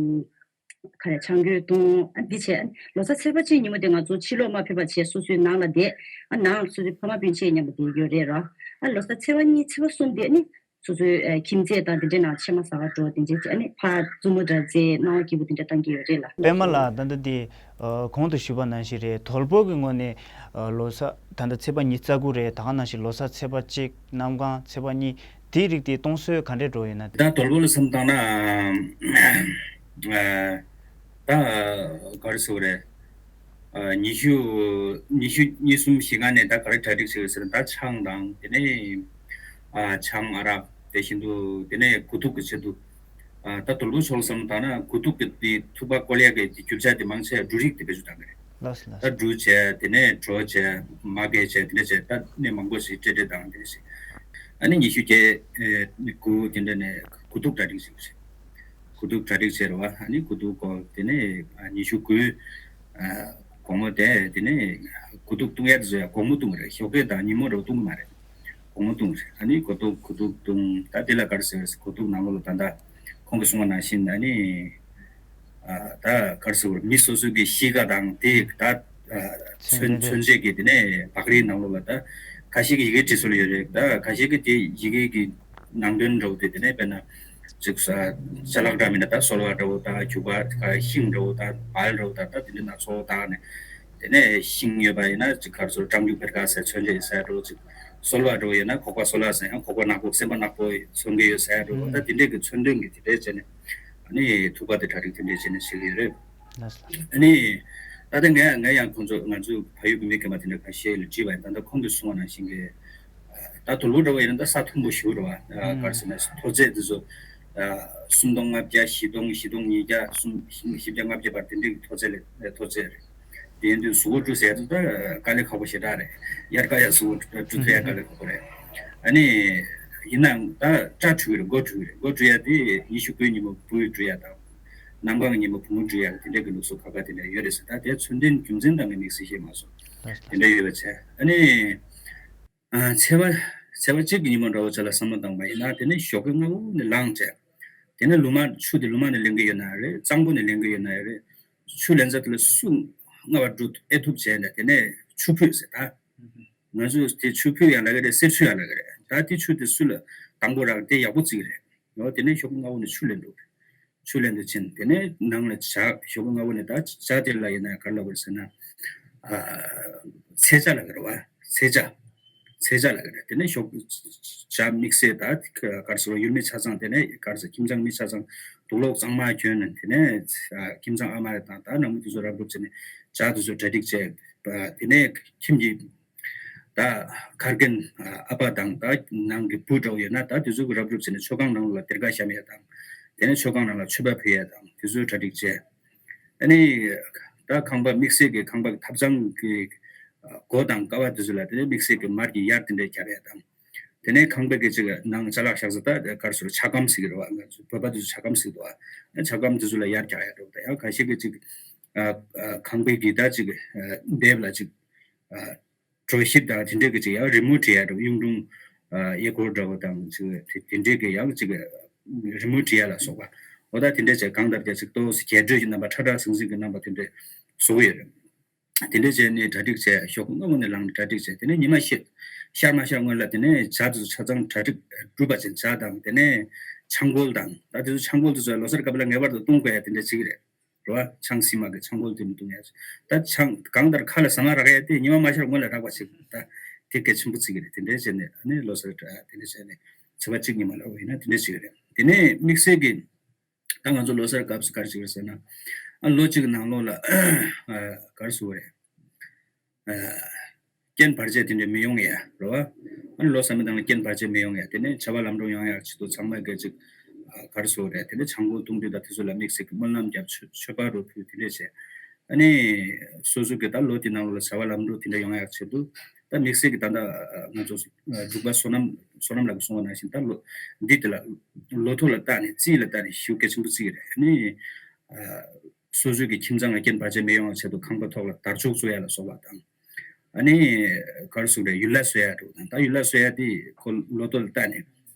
ག་རེ་ཆང་སྐྱུར་བཏུང་། ཨ་འདི་བྱས། ཨ་ནི་ལོ་གསར་ཚེས་པ་གཅིག་ཉིན་མོ་དེ་ང་ཚོ་ཕྱི་ལོགས་མ་ཕེབས་པ་བྱས་སོ་སོའི་ནང་ལ་བསྡད། ཨ་ནང་སོ་སོའི་ཕ་མ་སྤུན་མཆེད་མཉམ་པོ་བསྡད་ཡོད་རེད་ར། ཨ་ལོ་གསར་ཚེས་པ་གཉིས་ཚེས་པ་གསུམ་དེ་ནི་སོ་སོའི་ཨ་ཁྱིམ་མཚེས་དང་དེ་འདྲའི་ནང་ཕྱེ་མར་ཟ་ག་འགྲོ། དེ་འདྲའི་བྱས། ཨ་ནི་ཕར་རྩུབ་མོ་འདྲ་རྩེ། སྣང་བ་སྐྱིད་པོ་དེ་འདྲ་བཏང་གི་ཡོད་རེད་ལ། པད་མ་ལགས། ད་ལྟ་དེ་ཨ་གོང་དུ་ཞུས་པ་ནང་བཞིན་རེད། དོལ་པོ་གི་ངོས་ནས་ཨ་ལོ་གསར་ད་ལྟ་ཚེས་པ་ཉི་ཤུ་རྩ་དགུ་རེད། ད་ག་ནང་བཞིན་ལོ་གསར་ཚེས་པ་གཅིག་གནམ་གང་ཚེས་པ་གཉིས་དེའི་རིགས་དེ་གཏོང་སྲོལ་ག་འདྲས་འགྲོ་ཡོད་ན། ད་དོལ་པོ་ལ་བསམ་བཏང་ན། ཨ་ད་ག་རེ་ཟེར་དགོས་རེད། ཨ་ཉི་ཤུ་ཉི་ཤུ་གཉིས་གསུམ་བཞི་ལྔ་ནས་ད་ག་རེ་གྲ་སྒྲིག་བྱེད་དགོས་ཟེར་ན། ད་ཆང་དང་དེ་ནས་ཨ་ཆང་ཨ་རག་དེ་བཞིན་དུ་དེ་ནས་དགུ་ཐུག་གི་ཆེད་དུ། ཨ་ད་དོལ་པོ་ཕྱོགས་ལ་བསམ་བཏང་ན་དགུ་ཐུག་གི་དེ་ཐུག་པ་བཀོལ་ཡག་གི་རྒྱུ་ཆ་དེ་མང་ཆེ་འབྲུ་རིགས་དེ་བེད་སྤྱོད་བཏང་གི་རེད། ལགས་སོ། ལགས་ད་སོ། འབྲུ་བྱས། དེ་ནས་གྲོ་བྱས། མ་འགའ་བྱས། དེ་འདྲ་བྱས། ད་ནས་མང་པོ་ཞིག་སྤྲེལ་སྤྲེལ་དང་དེ་འདྲ་ཞིག་ཨ་ནི་ཉི་ཤུ་བརྒྱད་ཨེ་དགུ་དེ་འདྲ་ནས་དགུ་ཐུག་གྲ་སྒྲིག་ཞིག་བྱས། དགུ་ཐུག་གྲ་སྒྲིག་བྱས་རེད་བ། ཨ་ནི་དགུ་ཐུག་གོ་དེ་ནས་ཉི་ཤུ་དགུའི་དགོང་མོ་དེ་དེ་ནས་དགུ་ཐུག་བཏུང་ཡ་དེ་ཚོ་ཡ་དགོང་མོ་བཏུང་གི་རེད། ཞོགས་ཀས་དང་ཉིན་མོ་རེ་བ་བཏུང་གི་མ་རེད། དགོང་མོ་བཏུང་གི་རེད། ཨ་ནི་དགུ་ཐུག་དགུ་ཐུག་བཏུང་། ད་དེ་ལ་ག་རེ་ཟེར་བ་ཟེར། དགུ་ཐུག་ནང་ལོགས་ལ་ད་ལྟ་ཁོང་གིས་གསུངས་པ་ནང་བཞིན། ཨ་ནི་ད་ག་རེ་ཟེར་བ། མི་སོ་སོ་གི་གཤིས་ཀ་དང་དེ་ད་མཚོན་མཚོན་བྱེད་ཀྱི་དེ་ནས་བག་རིལ་ནང་ལོགས་ལ་ད་ཁ་ཤས་ཀྱིས་ཡི་གེ་བྲིས་སྲོལ་ཡོད་རེད། ད་ཁ་ཤས་ཀྱིས་དེ་ཡི་གེ་གི་ནང་དོན་འདྲ་བོ་དེ་དེ་ནས་དཔེར་ན་ཅིག་ས་ཅ་ལག་འདྲ་མིན་ན་ད་སོལ་བ་འདྲ་བོ་དང་རྒྱུ་བ་ཤིང་འདྲ་བོ་དང་བལ་འདྲ་བོ་དང་ད་དེ་འདྲ་སྣ་ཚོགས་དང་ནས། དེ་ནས་ཤིང་ཡོད་པ་ཡིན་ན་ཅིག་ག་རེ་ཟེར། སྦྲང་རྒྱུག་བེར་ཀ་ཟེར་མཚོན་བྱེད་ཟེར་འདྲ་བོ། ཅིག་སོལ་བ་འདྲ་བོ་ཡིན་ན་ཁོག་པ་སོལ་བ་ཟེར་ཡང་ཁོག་པ་ནག་པོ་སེམས་པ་ནག་པོ་མཚོན་གྱི་ཡོད་ཟེར་འདྲ་བོ། ད་དེ་འདྲས་ཀྱི་མཚོན་དོན་གྱི་དེ་འདྲས་བྱས་ནས་ཨ་ནི་ཐུག་པ་དེ་གྲ་སྒྲིག་དེ་འདྲས་བྱས་ནས་བྱེད་ཀྱི་ཡོད་རེད། ལགས་སོ། ལགས་སོ། ཨ་ནི་ད་ལྟ་ངས་ངས་ཡང་ཁོང་ཚོ་ང་ཚོའི་བལ་ཡུལ་གྱི་མི་རྒན་པ་དེ་འདྲ་ཁ་ཤས་ལ་དྲིས་པ་ཡིན། ད་ལྟ་ཁོང་གིས་གསུངས་པ་ནང་བཞིན་གྱི་ད་དུར་ཁྲོད་འདྲ་བོ་ཡིན་ན་ད་ས་མཐོན་པོ་ཞིག་རེད་བ། ཨ་ག་རེ་ཟེར་ན་མཐོ་ཚད་དེ་ཚོ་ཨ་སུམ་སྟོང་ལྔ་བརྒྱ། བཞི་སྟོང་། བཞི་སྟོང་ཉིས་བརྒྱ། གསུམ་བཞི་བརྒྱ་ལྔ་བརྒྱ་བར་དེ་འདྲའི་མཐོ་ཚད་ལ་མཐོ་ཚད་རེད། དེ་ཡིན་དུས་གཟུགས་པོ་བཀྲུ་ཟེར་ཡ་དེ་ད་དཀའ་ལས་ཁག་པོ་ཞེ་དྲག་རེད། དབྱར་ཁ་ཡ་གཟུགས་པོ་བཀྲུ་ཐུབ་ཡ་དཀའ་ལས་ཁག་པོ་རེད། ཨ་ནི་ཡིན་ནའང་ད་སྐྲ་བཀྲུ་གི་རེད། མགོ་བཀྲུ་གི་རེད། མགོ་བཀྲུ་ཡ་དེ་ཉི་ཤུ་དགུའི་ཉིན་མོ་བུ་བཀྲུ་ཡ་དང་། གནམ་གང་ཉིན་མོ་བུ་མོ་བཀྲུ་ཡ་དེ་འདྲ་གི་ལུགས་སྲོལ་ཁག་ཁག་དེ་འདྲ་ཡོད་རེད་ཟེར། ད་དེ་མཚོན་དོན་རྒྱུ་མཚན་དང་ངས་དམིགས་བསལ་ཤེས་མ་སོང་། དེ་འདྲ་ཡོད་པ་བྱས། ཨ་ནི། ཨ་ཚེས་པ་ཚེས་པ་གཅིག་གི་ཉིན་མོ་འདྲ་བོ་ཅིག་ལ་བསམ་བློ་བཏང་པ་ཡིན་ན། དེ་ནས་ཞོགས་ཀས་སྔ་པོ་ནས་ལངས་བྱས། དེ་ནས་ལུ་མ་ཆུ་དེ་ལུ་མ་ནས་ལེན་གི་ཡོད་ན་རེད། གཙང་པོ་ནས་ལེན་གི་ཡོད་ན་རེད། ཆུ་ལེན་ས་དེ་ལ་སུ་སྔ་བ་འགྲོ་ཨེ་ཐུབ་བྱས་ནས། དེ་ནས་ཆུ་ཕུད་ཟེར་ད། ང་ཚོས་དེ་ཆུ་ཕུད་ཡང་ལབ་ཀྱི་རེད། གསེར་ཆུ་ཡང་ལབ་ཀྱི་རེད། ད་དེ་ཆུ་དེ་སུ་ལ་དང་པོ་རག་དེ་ཡག་པོ་བརྩི་གི་རེད། འོ་དེ་ནས་ཞོགས་ཀས་སྔ་པོ་ནས་ཆུ་ལེན་འགྲོ་གི་རེད། ཆུ་ལེན་དུ་ཕྱིན། དེ་ནས་ནང་ལ་ཇ། ཞོགས་པ་སྔ་པོ་ནས་ད་ཇ་དེ་ལ་ཡིན་ན་ག་རེ་ལབ་དགོས་ཟེར་ན། ཨ་ཚལ་ཇ་ལབ་ཀྱི་རེད་བ། ཚལ་ཇ། ཚལ་ཇ་ལབ་ཀྱི་རེད། དེ་ནས་ཞོགས་ཇ་དམིགས་བསལ་ད་ག་རེ་ཟེར་བ། ཡུལ་མི་ཆ་ཚང་། དེ་ནས་ག་རེ་ཟེར། ཁྱིམ་ཚང་མི་ཆ་ཚང་དུག་ལོག་གཙང་མ་གྱོན་ནས། དེ་ནས་ཨ་ཁྱིམ་ཚང་ཨ་མ་དང་ད་ནང་མི་དེ་ཚོ་རབ་རུབ་བྱས་ནས་ཇ་དེ་ཚོ་གྲ་སྒྲིག་བྱས། དེ་ནས་ཁྱིམ་གྱི་ད་གར་མཁན་ཨ་ཕ་དང་ད་ནང་གི་བུ་འདྲ་བོ་ཡོད་ན་ད་དེ་ཚོ་གི་རབ་རུབ་བྱས་ནས་མཆོད་ཁང་ནང་ལ་སྡེར་ཁ་བཤམས་ཡ་དང་། དེ་ནས་མཆོད་ཁང་ནང་ལ་མཆོད་པ་ཕུལ་ཡ་དང་དེ་ཚོའི་གྲ་སྒྲིག་བྱས། ཨ་ནི་ད་ཁང་པ་དམིགས་བསལ་གྱི་ཁང་པ་གི་ཐབ་ཚང་གི་སྒོ་དང་ཀ་བ་དེ་ཚོ་ལ་དེ་ནས་དམིགས་བསལ་གྱི་མར་གྱི་ཡར་དེ་འདྲས་རྒྱབ་ཡ་དང་། དེ་ནས་ཁང་པའི་གི་ཅིག་ནང་ཅ་ལག་བཞག་ས་ད་ག་རེ་ཟེར། ཆ་སྒམ་ཟེར་གི་རེད་བ། ང་ཚོ་བོད་པ་དེ་ཚོ་ཆ་སྒམ་ཟེར་གི་འདུག་བ། ཆ་སྒམ་དེ་ཚོ་ལ་ཡར་རྒྱག་ཡ་འགྲོ། ད་ཡང་ཁ་ཤས་ཀྱིས་ཅིག་ཨ་ཨ་ཁང་པའི་གི་ད་ཅིག་ཨ་ལྡེབས་ལ་ཅིག་ཨ་གྲོ་ཞིབ་དང་དེ་འདྲས་ཀྱི་ཅིག་ཡང་རི་མོ་བྲིས་ཡ་འདྲ་བོ། གཡུང་དྲུང་ཨ་གཡས་སྐོར་འདྲ་བོ་དང་ཅིག་དེ་དེ་འདྲས་ཀྱི་ཡང་ཅིག་རི་མོ་བྲིས་ཡ་ལ་སོགས་པ། འོ་ད་དེ་འདྲས་བྱས་གང་ལྟར་ཀྱང་ཅིག་ཏོག་ཙམ་རྒྱས་སྤྲོས་ཀྱི་རྣམ་པ་ཁྲ་ཁྲ་ཟིང་ཟིང་གི་རྣམ་པ་དེ་འདྲས་བཟོ་གི་ཡོད་རེད། དེ་འདྲས་བྱས་ནས་གྲ་སྒྲིག་བྱས། ཞོགས་པ་སྔ་མོ་ནས་ལངས་ནས་གྲ་སྒྲིག་བྱས། དེ་ནས་ཉི་མ་ཤར་ཤར་མ་ཤར་སྔོན་ལ་དེ་ནས་ཇ་དེ་ཚོ་ཆ་ཚང་གྲ་སྒྲིག་གྲུབ་པ་བྱས། ཇ་དང་དེ་ནས་ཆང་ཁོལ་དང་། ད་དེ་ཚོ་ཆང་ཁོལ་དེ་ཚོ་ལོ་གསར་སྐབས་ལ་ངེས་པར་དུ་བཏུང་དགོས་ཡ་དེ་འདྲས་བྱེད་ཀྱི་རེད། རེད་བ། ཆང་སིལ་མ་གི་ཆང་ཁོལ་དེ་མི་བཏུང་ཡ། ད་ཆང་གང་ལྟར་ཁ་ལ་ཟ་མ་རག་ཡ་དེ་ཉི་མ་མ་ཤར་སྔོན་ལ་རག་པ་བྱེད། ད་དེ་གལ་ཆེན་པོ་བརྩི་གི་རེད། དེ་འདྲས་བྱས་ནས་ཨ་ནི་ལོ་གསར་དེ་འདྲས་བྱས་ནས་ཚེས་པ་གཅིག་ཉི་མ་ལ་འོ་ཡིན་ན་དེ་འདྲས་བྱེད་ཀྱི་རེད། དེ་ནས་དམིགས་བསལ་གྱི་ད་ང་ཚོ་ལོ་གསར་སྐབས་སུ་ག་རེ་བྱེད་ཀྱི་རེད་ཟེར་ན། ཨ་ལོ་གཅིག་གི་ནང་ལོགས་ལ་ཨ་ག་རེ་ཟེར་དགོས་རེད། ཨ་རྐྱེན་བར་ཆད་དེ་འདྲ་མི་ཡོང་ཡ་རེད་བ། ཨ་ནི་ལོ་གསར་པའི་ནང་ལ་རྐྱེན་བར་ཆད་མི་ཡོང་ཡ། དེ་ནས་བྱ་བ་ལམ་འགྲོ་ཡོང་ཡ་ཆེད་དུ་ཚང་མ་གི་ཅིག་ཨ་ག་རེ་ཟེར་དགོས་རེད། དེ་ནས་ཆང་ཁོལ་བཏུང་དུས་ད་དེ་ཚོ་ལ་དམིགས་བསལ་གྱི་སྨོན་ལམ་རྒྱབ། མཆོད་མཆོད་པ་རུ་ཕུལ། དེ་འདྲས་བྱས། ཨ་ནི་སོ་སོ་གི་ད་ལོ་དེ་ནང་ལོགས་ལ་བྱ་བ་ལམ་འགྲོ་དེ་འདྲ་ཡོང་ཡ་ཆེད་དུ་ད་དམིགས་བསལ་གྱི་ད་ལྟ་ང་ཚོ་འབྲུག་པ་བསོད་ནམས་བསོད་ནམས་ལགས་ཀྱིས་གསུངས་པ་ནང་བཞིན་ད་ལོ་འདི་དེ་ལ་ལོ་ཐོ་ལ་བལྟས་ནས་རྩིས་ལ་བལྟས་ནས་ཞེ་པོ་གལ་ཆེན་པོ་བརྩི་གི་རེད། ཨ་ནི་སོ་སོའི་གི་ཁྱིམ་ཚང་ལ་རྐྱེན་བར་ཆད་མི་ཡོང་བའི་ཆེད་དུ་ཁང་པ་ཐོག་ལ་དར་ལྕོག་བཙུགས་ཡ་ལ་སོགས་པ་དང་། ཨ་ནི་ག་རེ་ཟེར་དགོས་རེད། ཡུལ་ལྷ་གསོལ་ཡ་འདྲ་བོ་དང་། ད་ཡུལ་ལྷ་གསོལ་ཡ་དེ་ཁོ་ལོ་ཐོ་ལ་བལྟས་ནས་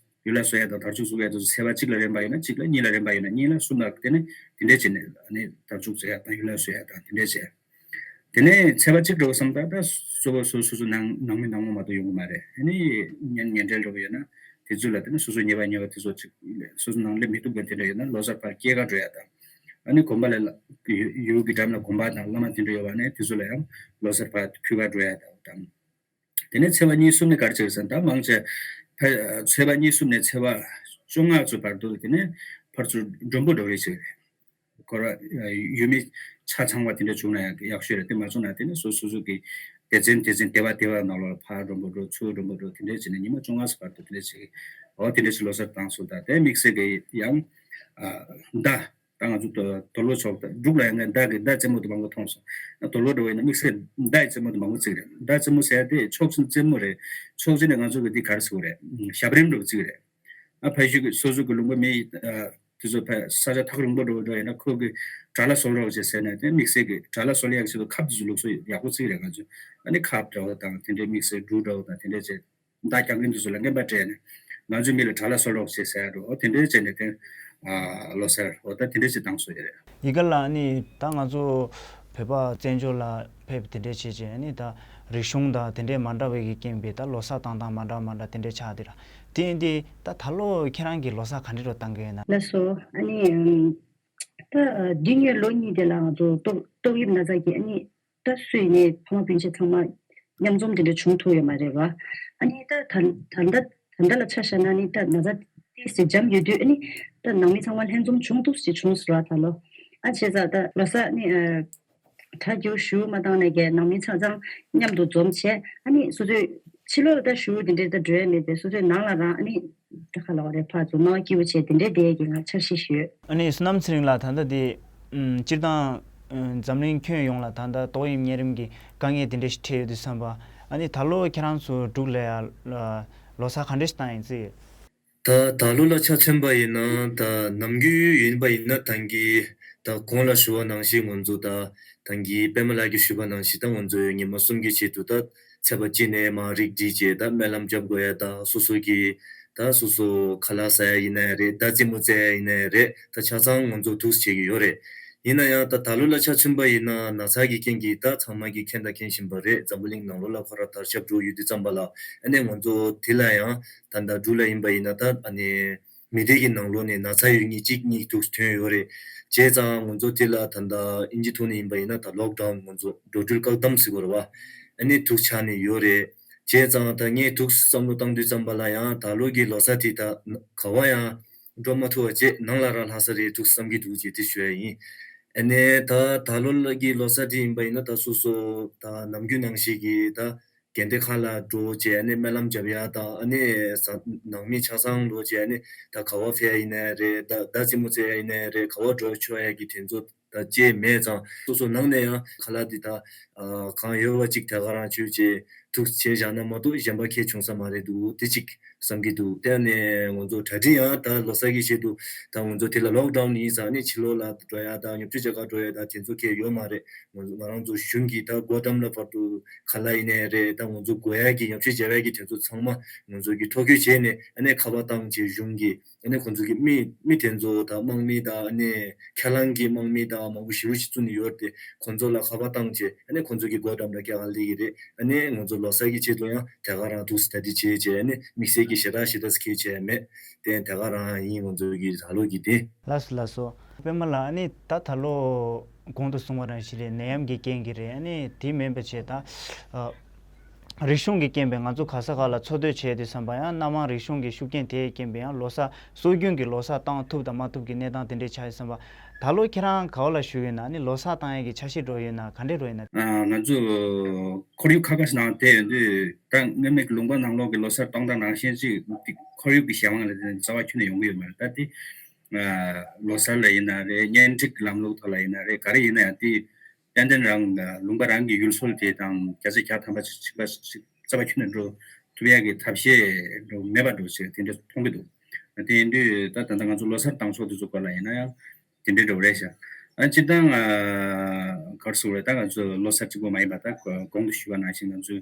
ཡུལ་ལྷ་གསོལ་ཡ་དང་དར་ལྕོག་བཙུགས་ཡ་དེ་ཚོ་ཚེས་པ་གཅིག་ལ་རན་པ་ཡོད་ན་གཅིག་ལ། གཉིས་ལ་རན་པ་ཡོད་ན་གཉིས་ལ། གསུམ་ལ། དེ་ནས་དེ་འདྲས་བྱས་ནས་ཨ་ནི་དར་ལྕོག་བཙུགས་ཡ་དང་ཡུལ་ལྷ་གསོལ་ཡ་དང་དེ་འདྲས་བྱས། དེ་ནས་ཚེས་པ་གཅིག་འགྲོ་བསམ། ད་ད་སོ་སོ་སོ་སོ་ནང་ནང་མི་ནང་མ་མ་གཏོགས་ཡོང་གི་མ་རེད། ཨ་ནི་གཉེན་ཉེ་འབྲེལ་འདྲ་བོ་ཡོད་ན་དེ་ཚོ་ལ། དེ་ནས་སོ་སོ་ཉེ་བ་ཉེ་བ་དེ་ཚོ་ཅིག་སོ་སོ་ནང་སླེབས་མི་ཐུབ་མཁན་དེ་འདྲ་ཡོད་ན་ལོ་གསར་ཕར་སྐྱེལ་ག་འགྲོ་ཡ་དང་། ཨ་ནི་དགོན་པ་ལ་ཡུལ་ཡུལ་གྱི་འགྲམ་ལ་དགོན་པ་དང་བླ་མ་དེ་འདྲ་ཡོད་པ་ནས་དེ་ཚོ་ལ་ཡང་ལོ་གསར་ཕར་ཕུལ་ག་འགྲོ་ཡ་དང་། དེ་ནས་ཚེས་པ་གཉིས་གསུམ་ནས་ག་རེ་བྱེད་ཟེར་ན། ད་མང་ཆེ་ཕ་ཚེས་པ་གཉིས་གསུམ་ནས་ཚེས་པ་བཅོ་ལྔ་ཚོའི་བར་དུ་དེ་ནས་ཕར་ཚུར་མགྲོན་པོ་འགྲོ་རེས་བྱེད་ཀྱི་རེད། ཁོ་ར་ཡུལ་མི་ཆ་ཚང་བ་དེ་འདྲ་བྱུང་ན་ཡག་ཡག་ཤོས་རེད། དེ་མ་བྱུང་ན་དེ་ནས་སོ་སོ་སོ་གི་སྡེ་ཚན་སྡེ་ཚན་སྡེ་བ་སྡེ་བ་ནང་ལོགས་ལ་ཕར་མགྲོན་པོ་འགྲོ། ཚུར་མགྲོན་པོ་འགྲོ། དེ་འདྲ་བྱས་ནས་ཉི་མ་བཅོ་ལྔ་ཙམ་བར་དུ་དེ་འདྲ་བྱས། འོ་དེ་འདྲ་བྱས་ལོ་གསར་བཏང་སོང་། ད་དེ་དམིགས་བསལ་གྱི་ཡང་ཨ་མདའ། ད་ང་ཚོ་དོ་དོ་ལོ་ཕྱོགས་ད་འབྲུག་ལ་ཡང་ངས་མདའ་གི་མདའ་རྩེད་མོ་དེ་མང་པོ་མཐོང་སོང་། ད་དོ་ལོ་འདྲ་བོ་ཡིན་ན་དམིགས་བསལ་མདའ་ཡི་རྩེད་མོ་དེ་མང་པོ་རྩེ་གི་རེད། མདའ་རྩེད་མོ་ཟེར་ཡ་དེ་ཕྱོགས་གཅིག་རྩེད་མོ་རེད། ཕྱོགས་གཅིག་ནས་ང་ཚོ་གི་འདི་ག་རེ་ཟེར་དགོས་རེད། ཞབས་རིམ་འདྲ་བོ་རྩེ་གི་རེད། ཨ་ཕ་ཤུལ་གི་སོ་སོ་གི་ལུང་པ་མི་ཡི་ཨ་ དེ་ཚོ་ཕ་ས་ཆ་ཐག་རིང་པོ་འགྲོ་འགྲོ་ཡིན་ན་ཁོ་གི་དགྲ་ལྷ་གསོལ་རོགས་བྱེད་ཟེར་ནས་དེ་དམིགས་བསལ་གྱི་དགྲ་ལྷ་གསོལ་ཡག་ཆེད་དུ་ཁབ་དེ་ཚོ་ལུགས་སྲོལ་ཡག་པོ་བརྩི་གི་རེད། ང་ཚོས་ཨ་ནི་ཁབ་འདྲ་བོ་དང་དེ་འདྲའི་དམིགས་བསལ་འབྲུ་འདྲ་བོ་དང་དེ་འདྲས་བྱས། མདའ་རྒྱག་མཁན་དེ་ཚོ་ལ་རྔན་པ་སྤྲད་ནས་ང་ཚོའི་མི་ལ་དགྲ་ལྷ་གསོལ་རོགས་བྱེད་ཟེར་ཡ་འགྲོ། འོ་དེ་འདྲའི་བྱས་ནས་དེ་ཨ་ལོ་སར་འོ་ད་དེ་འདྲའི་བྱས་བཏང་སྲོལ་ཡོད་རེད། ཡི་གེ་ལ་ནི་ད་ང་ཚོ་བོད་པ་བཙན་བྱོལ་ལ་ཕེབས་དེ་འདྲའི་བྱས་བྱས་ནི་ད་རིག་གཞུང་དང་དེ་འདྲའི་མ་འདྲ་བའི་གི་རྐྱེན་པས་ད་ལོ་གསར་བཏང་སྟངས་མ་འདྲ་མ་འདྲ་དེ་འདྲའི་ཆགས་དེ་ར། དེ་ཡིན་དུས་ད་ད་ལོ་ཁྱེད་རང་གིས་ལོ་གསར་ག་འདྲའི་འགྲོ་བཏང་གི་ཡོད་ན། ལགས་སོ། ཨ་ནི་ད་འདི་སྔོན་ལོ་གཉིས་དེ་ལ་ང་ཚོ་ཏོག་ཏོག་དབྱིབས་ན་ཚ་གི་ཨ་ནི་ད་སུ་ཡིན་ནའི་ཕ་མ་སྤུན་མཆེད་ཚང་མ་མཉམ་འཛོམས་དེ་འདྲ་བྱུང་ཐུབ་ཡོད་མ་རེད་བ། ཨ་ནི་ད་ད་ད་ལྟ་ད་ལྟ་ལ་ཆ་བཞག་ན་ནི་ད་ན་ཚ་ཏོག་ཙམ་འཇམ་ཡོད་དུས་ཨ་ནི་ད་ནང་མི་ཚང་མ་ལྷན་འཛོམས་བྱུང་ཐུབ་ཅིག་བྱུང་ཟེར་བ་ད་ལོ། ཨ་བྱས་ཙང་ད་ལོ་གསར་ནི་གྲ་རྒྱུ་ཞུ་མ་བཏང་ནས་ཀྱི་ནང་མི་ཚང་ཚང་མཉམ་དུ་འཛོམས་བྱས་ཨ་ནི་སོ་སོའི་ཕྱི་ལོགས་ལ་ད་ཞུ་དེ་འདྲའི་ད་འགྲོ་ཡ་མེད་པས་སོ་སོའི་ནང་ལ་རང་ཨ་ནི་ད་ག་ལ་བ་རེད་ཕར་ཚུར་སྣང་བ་སྐྱིད་པོ་བྱས་དེ་འདྲའི་བསྡད་ཡ་གི་ང་འཆར་གཞི་ཞིག་ཡོད། ཨ་ནི་བསོད་ནམས་ཚེ་རིང་ལགས། ད་ལྟ་དེ་ཨམ་སྤྱིར་བཏང་ཨམ་འཛམ་གླིང་ཁྱོན་ཡོངས་ལ་ད་ལྟ་ཏོག་དབྱིབས་གཉན་རིམས་ཀྱི་དཀའ་ངལ་དེ་འདྲ་ཞིག་འཕྲད་ཡོད་དུས་ཙམ་པ། ཨ་ནི་ད་ལོ་ཁྱེད་རང་ཚོ་འབྲུག་ལ་ཡ་ལོ་གསར་ག་འདྲ་ཞིག་བཏང་ཡིན་ཟེར། ད་ད་ལོ་ལ་ཆ་མཚོན་པ་ཡིན་ན་ད་ནམ་རྒྱུན་ཡིན་པ་ཡིན་ན་ད་གིན་ད་གོང་ལ་ཞུ་བ་ནང་བཞིན་ང་ཚོ་ད་ད་གིན་པད་མ་ལགས་ཀྱིས་ཞུས་པ་ནང་བཞིན་ད་ང་ཚོ་ཉི་མ་གསུམ་གྱི་ཆེད་དུ་ད་ཚེས་པ་གཅིག་ནས་མར་རིགས་སྒྲིལ་བྱས་ད་སྨོན་ལམ་རྒྱབ་དགོས་ཡ་ད་སོ་སོ་གི་ད་སོ་སོ་ཁ་ལག་ཟ་ཡ་ཡིན་ན་ཡང་རེད། ད་རྩེད་མོ་རྩེ་ཡ་ཡིན་ན་ཡང་རེད། ད་ཆ་ཚང་ང་ཚོ་འདུག་བྱེད་ཀྱི་ཡོད་རེད། ཡིན་ན་ཡང་ད་ད་ལོ་ལ་ཆ་མཚོན་པ་ཡིན་ན་ན་ཚ་གི་རྐྱེན་གྱིས་ད་ཚང་མ་གིས་མཁྱེན་དང་མཁྱེན་བཞིན་པ་རེད། འཛམ་བུ་གླིང་ནང་ལོགས་ལ་ཁོ་རང་དར་ཁྱབ་འགྲོ་ཡོད་དུས་ཙམ་པ་ལ་ཨ་ནི་ང་ཚོ་དེ་ལ་ཡང་ད་ལྟ་འབྲུག་ལ་ཡིན་པ་ཡིན་ན་ད་ཨ་ནི་མི་སྡེ་གི་ནང་ལོགས་ནས་ན་ཚ་ཡོད་མཁན་གཅིག་གཉིས་འདུག་ཐོན་ཡོད་རེད། བྱས་ཙང་ང་ཚོ་དེ་ལ་ད་ལྟ་ཨིན་ཇི་ཐོག་ནས་ཡིན་པ་ཡིན་ན་ད་ལོག་ཌའོན་ང་ཚོ་འགྲོ་འགྲུལ་བཀག་དམ་ཟེར་དགོས་རེད་བ། ཨ་ནི་འདུག་ཆགས་ནས་ཡོད་རེད། བྱས་ཙང་ད་ངས་འདུག་བསམ་བློ་བཏང་དུས་ཙམ་པ་ལ་ཡང་ད་ལོ་གི་ལོ་གསར་དེ་ད་ག་བ་ཡང་འགྲོ་མ་ཐུབ་པ་བྱས་ནང་ལ་རང་ལྷག་ས་རེད་འདུག་བསམ་གྱི་འདུག་ཅེས་དེ་ཞུ་ཡ་ཡིན། ཨ་ནི་ད་ད་ལོ་ལ་གི་ལོ་གསར་དེ་ཡིན་པ་ཡིན་ན་ད་སོ་སོ་ད་ནམ་རྒྱུན་ནང་བཞིན་གྱི་ད་དགོན་སྡེ་ཁག་ལ་འགྲོ་བྱས་ཨ་ནི་སྨོན་ལམ་རྒྱབ་ཡ་དང་ཨ་ནི་ས་ནང་མི་ཆ་ཚང་འགྲོ་བྱས་ཨ་ནི་ད་ག་བ་ཕེབས་ཡ་ཡིན་ནའི་རེད། ད་ད་རྩེད་མོ་རྩེ་ཡ་ཡིན་ནའི་རེད། ག་བ་འགྲོ་ཆོག་ཡ་གི་དེ་ཚོ་ད་ཅེས་མེད་ཙང་སོ་སོ་ནང་ནས་ཡང་ཁ་ལག་འདི་ད་ཨ་གང་ཡོད་པ་ཅིག་དེ་ག་རང་མཆོད་ཅེས་འདུག་བྱས་བཞག་ན་མ་གཏོགས་གཞན་པ་ཁྱད་བྱུང་ས་མ་རེད་འདུག་དེ་ཅིག་བསམ་གྱི་འདུག་དེ་ནས་ང་ཚོ་གྲ་སྒྲིག་ཡང་ད་ལོ་གསར་གྱི་ཆེད་དུ་ད་ང་ཚོ་དེ་ལ་ལོག་ཌའོན་ཡིན་ཙང་ནི་ཕྱི་ལོགས་ལ་འགྲོ་ཡ་ད་ཉོ་ཆ་རྒྱག་ག་འགྲོ་ཡ་ད་དེ་ཚོ་གས་ཡོད་མ་རེད། ང་ང་རང་ཚོ་གཞུང་གིས་ད་སྒོ་འགྲམ་ལ་བར་དུ་ཁ་ལག་ཡིན་ནའི་རེད། ད་ང་ཚོ་དགོས་ཡ་གི་ཉོ་ཆ་རྒྱག་ཡ་གི་དེ་ཚོ་ཚང་མ་ང་ཚོ་གིས་ཐོ་འགོད་བྱས་ནས་ཨ་ནི་ཁ་པར་བཏང་བྱས་གཞུང་གིས་ཨ་ནི་ཁོང་ཚོ་གི་མི་མི་དེ་ཚོ་དང་དམག་མི་དང་ཨ་ནི་ཁ་ལག་གི་དམག་མི་དང་མང་པོ་ཞེ་པོ་ཞིག་བཙུགས་ནས་ཡོད་དེ་ཁོང་ཚོ་ལ་ཁ་པར་བཏང་བྱས་ཨ་ནི་ཁོང་ཚོ་གི་སྒོ་འགྲམ་ལ་སྐྱེལ་ག་སླེབས་ཀྱི་རེད། ཨ་ནི་ང་ཚོ་ལོ་གསར་གྱི་ཆེད་དུ་ཡང་དེ་ག་རང་འདུག་སེ་ད་དེ་བྱས་བྱས་ཨ་ནི་དམིགས་བསལ་གྱི་ཞེ་དྲག་ཞེ་དྲག་ཟེར་མཁན་བྱས་མེད། དེ་དེ་ག་རང་ཡིན་ང་ཚོ་གི་ད་ལོ་གི་དེ། ལགས་སོ་ལགས་སོ། པད་མ་ལགས་ཨ་ནི་ད་ད་ལོ་གོང་དུ་གསུངས་པ་རང་བཞིན་རེད། ནད་ཡམས་ཀྱི་རྐྱེན་གྱིས་རེད། ཨ་ནི་དེ་མིན་པ་བྱས་ད། ཨ། རིག་གཞུང་གི་རྐྱེན་པས་ང་ཚོ་ག་ས་ག་ལ་འཚོ་སྡོད་བྱས་དུས་ཙམ་པ་ཡང་སྣ་མང་རིག་གཞུང་གི་ཤུགས་རྐྱེན་དེའི་རྐྱེན་པས་ཡང་ལོ་གསར་སྲོལ་རྒྱུན་གྱི་ལོ་གསར་བཏང་ཐུབ་དང་མ་ཐུབ་ཀྱི་གནས་སྟངས་དེ་འདྲས་ཆགས་ཡོད་ཙམ་པ། ད་ལོ་ཁྱེད་རང་ག་བ་ལ་བཞུགས་ཡོད་ན་ནི་ལོ་གསར་བཏང་ཡས་ཀྱི་འཆར་གཞི་འགྲོ་ཡོད་ན་ག་འདྲས་འགྲོ་ཡོད་ན། ང་ཚོ་ཁོར་ཡུག་ཁ་ཁ་ཞིག་ནང་བསྡད་ཡོད་དུས་ད་སྔོན་མའི་ལུང་པ་ནང་ལོགས་ཀྱི་ལོ་གསར་གཏོང་སྟངས་ནང་བཞིན་ཅིག་ཁོར་ཡུག་གི་གཞན་དབང་ལ་བརྟེན་ནས་རྩ་བ་ཁྱོན་ནས་ཡོང་གི་ཡོད་མ་རེད། ད་དེ་ལོ་གསར་ལ་ཡིན་ན་རེད། གཉེན་སྒྲིག་ལམ་ལུགས་ཐོག་ལ་ཡིན་ན་རེད། ག་རེ་ཡིན་ན་ཡང་དེ་ཏན་ཏན་རང་ལུང་པ་རང་གི་ཡུལ་སྲོལ་དེ་དང་བརྒྱ་ཆ་བརྒྱ་ཐམ་པ་ཅིག་ཕྱིན་པ་ཞིག་རྩ་བ་ཁྱོན་ནས་འགྲོ་ཐུབ་ཡག་གི་ཐབས་ཤེས་འགྲོ་མེད་པ་འགྲོ་ཞེས་དེ་འདྲ་མཐོང་གི་འདུག་དེ་ཡིན་དུས་ད་ད་ལྟ་ང་ཚོ་ལོ་གསར་བཏང་ཕྱོགས་དེ་ཚོ་སྐོར་ལ་ཡིན་ན་ཡང་དེ་འདྲའི་འགྲོ་རེད་ཤག་ཨ་སྤྱིར་བཏང་ག་རེ་ཟེར་དགོས་རེད། ད་ང་ཚོ་ལོ་གསར་གཅིག་པོ་མ་ཡིན་པ་ད་གོང་དུ་ཞུས་པ་ནང་བཞིན་ང་ཚོའི་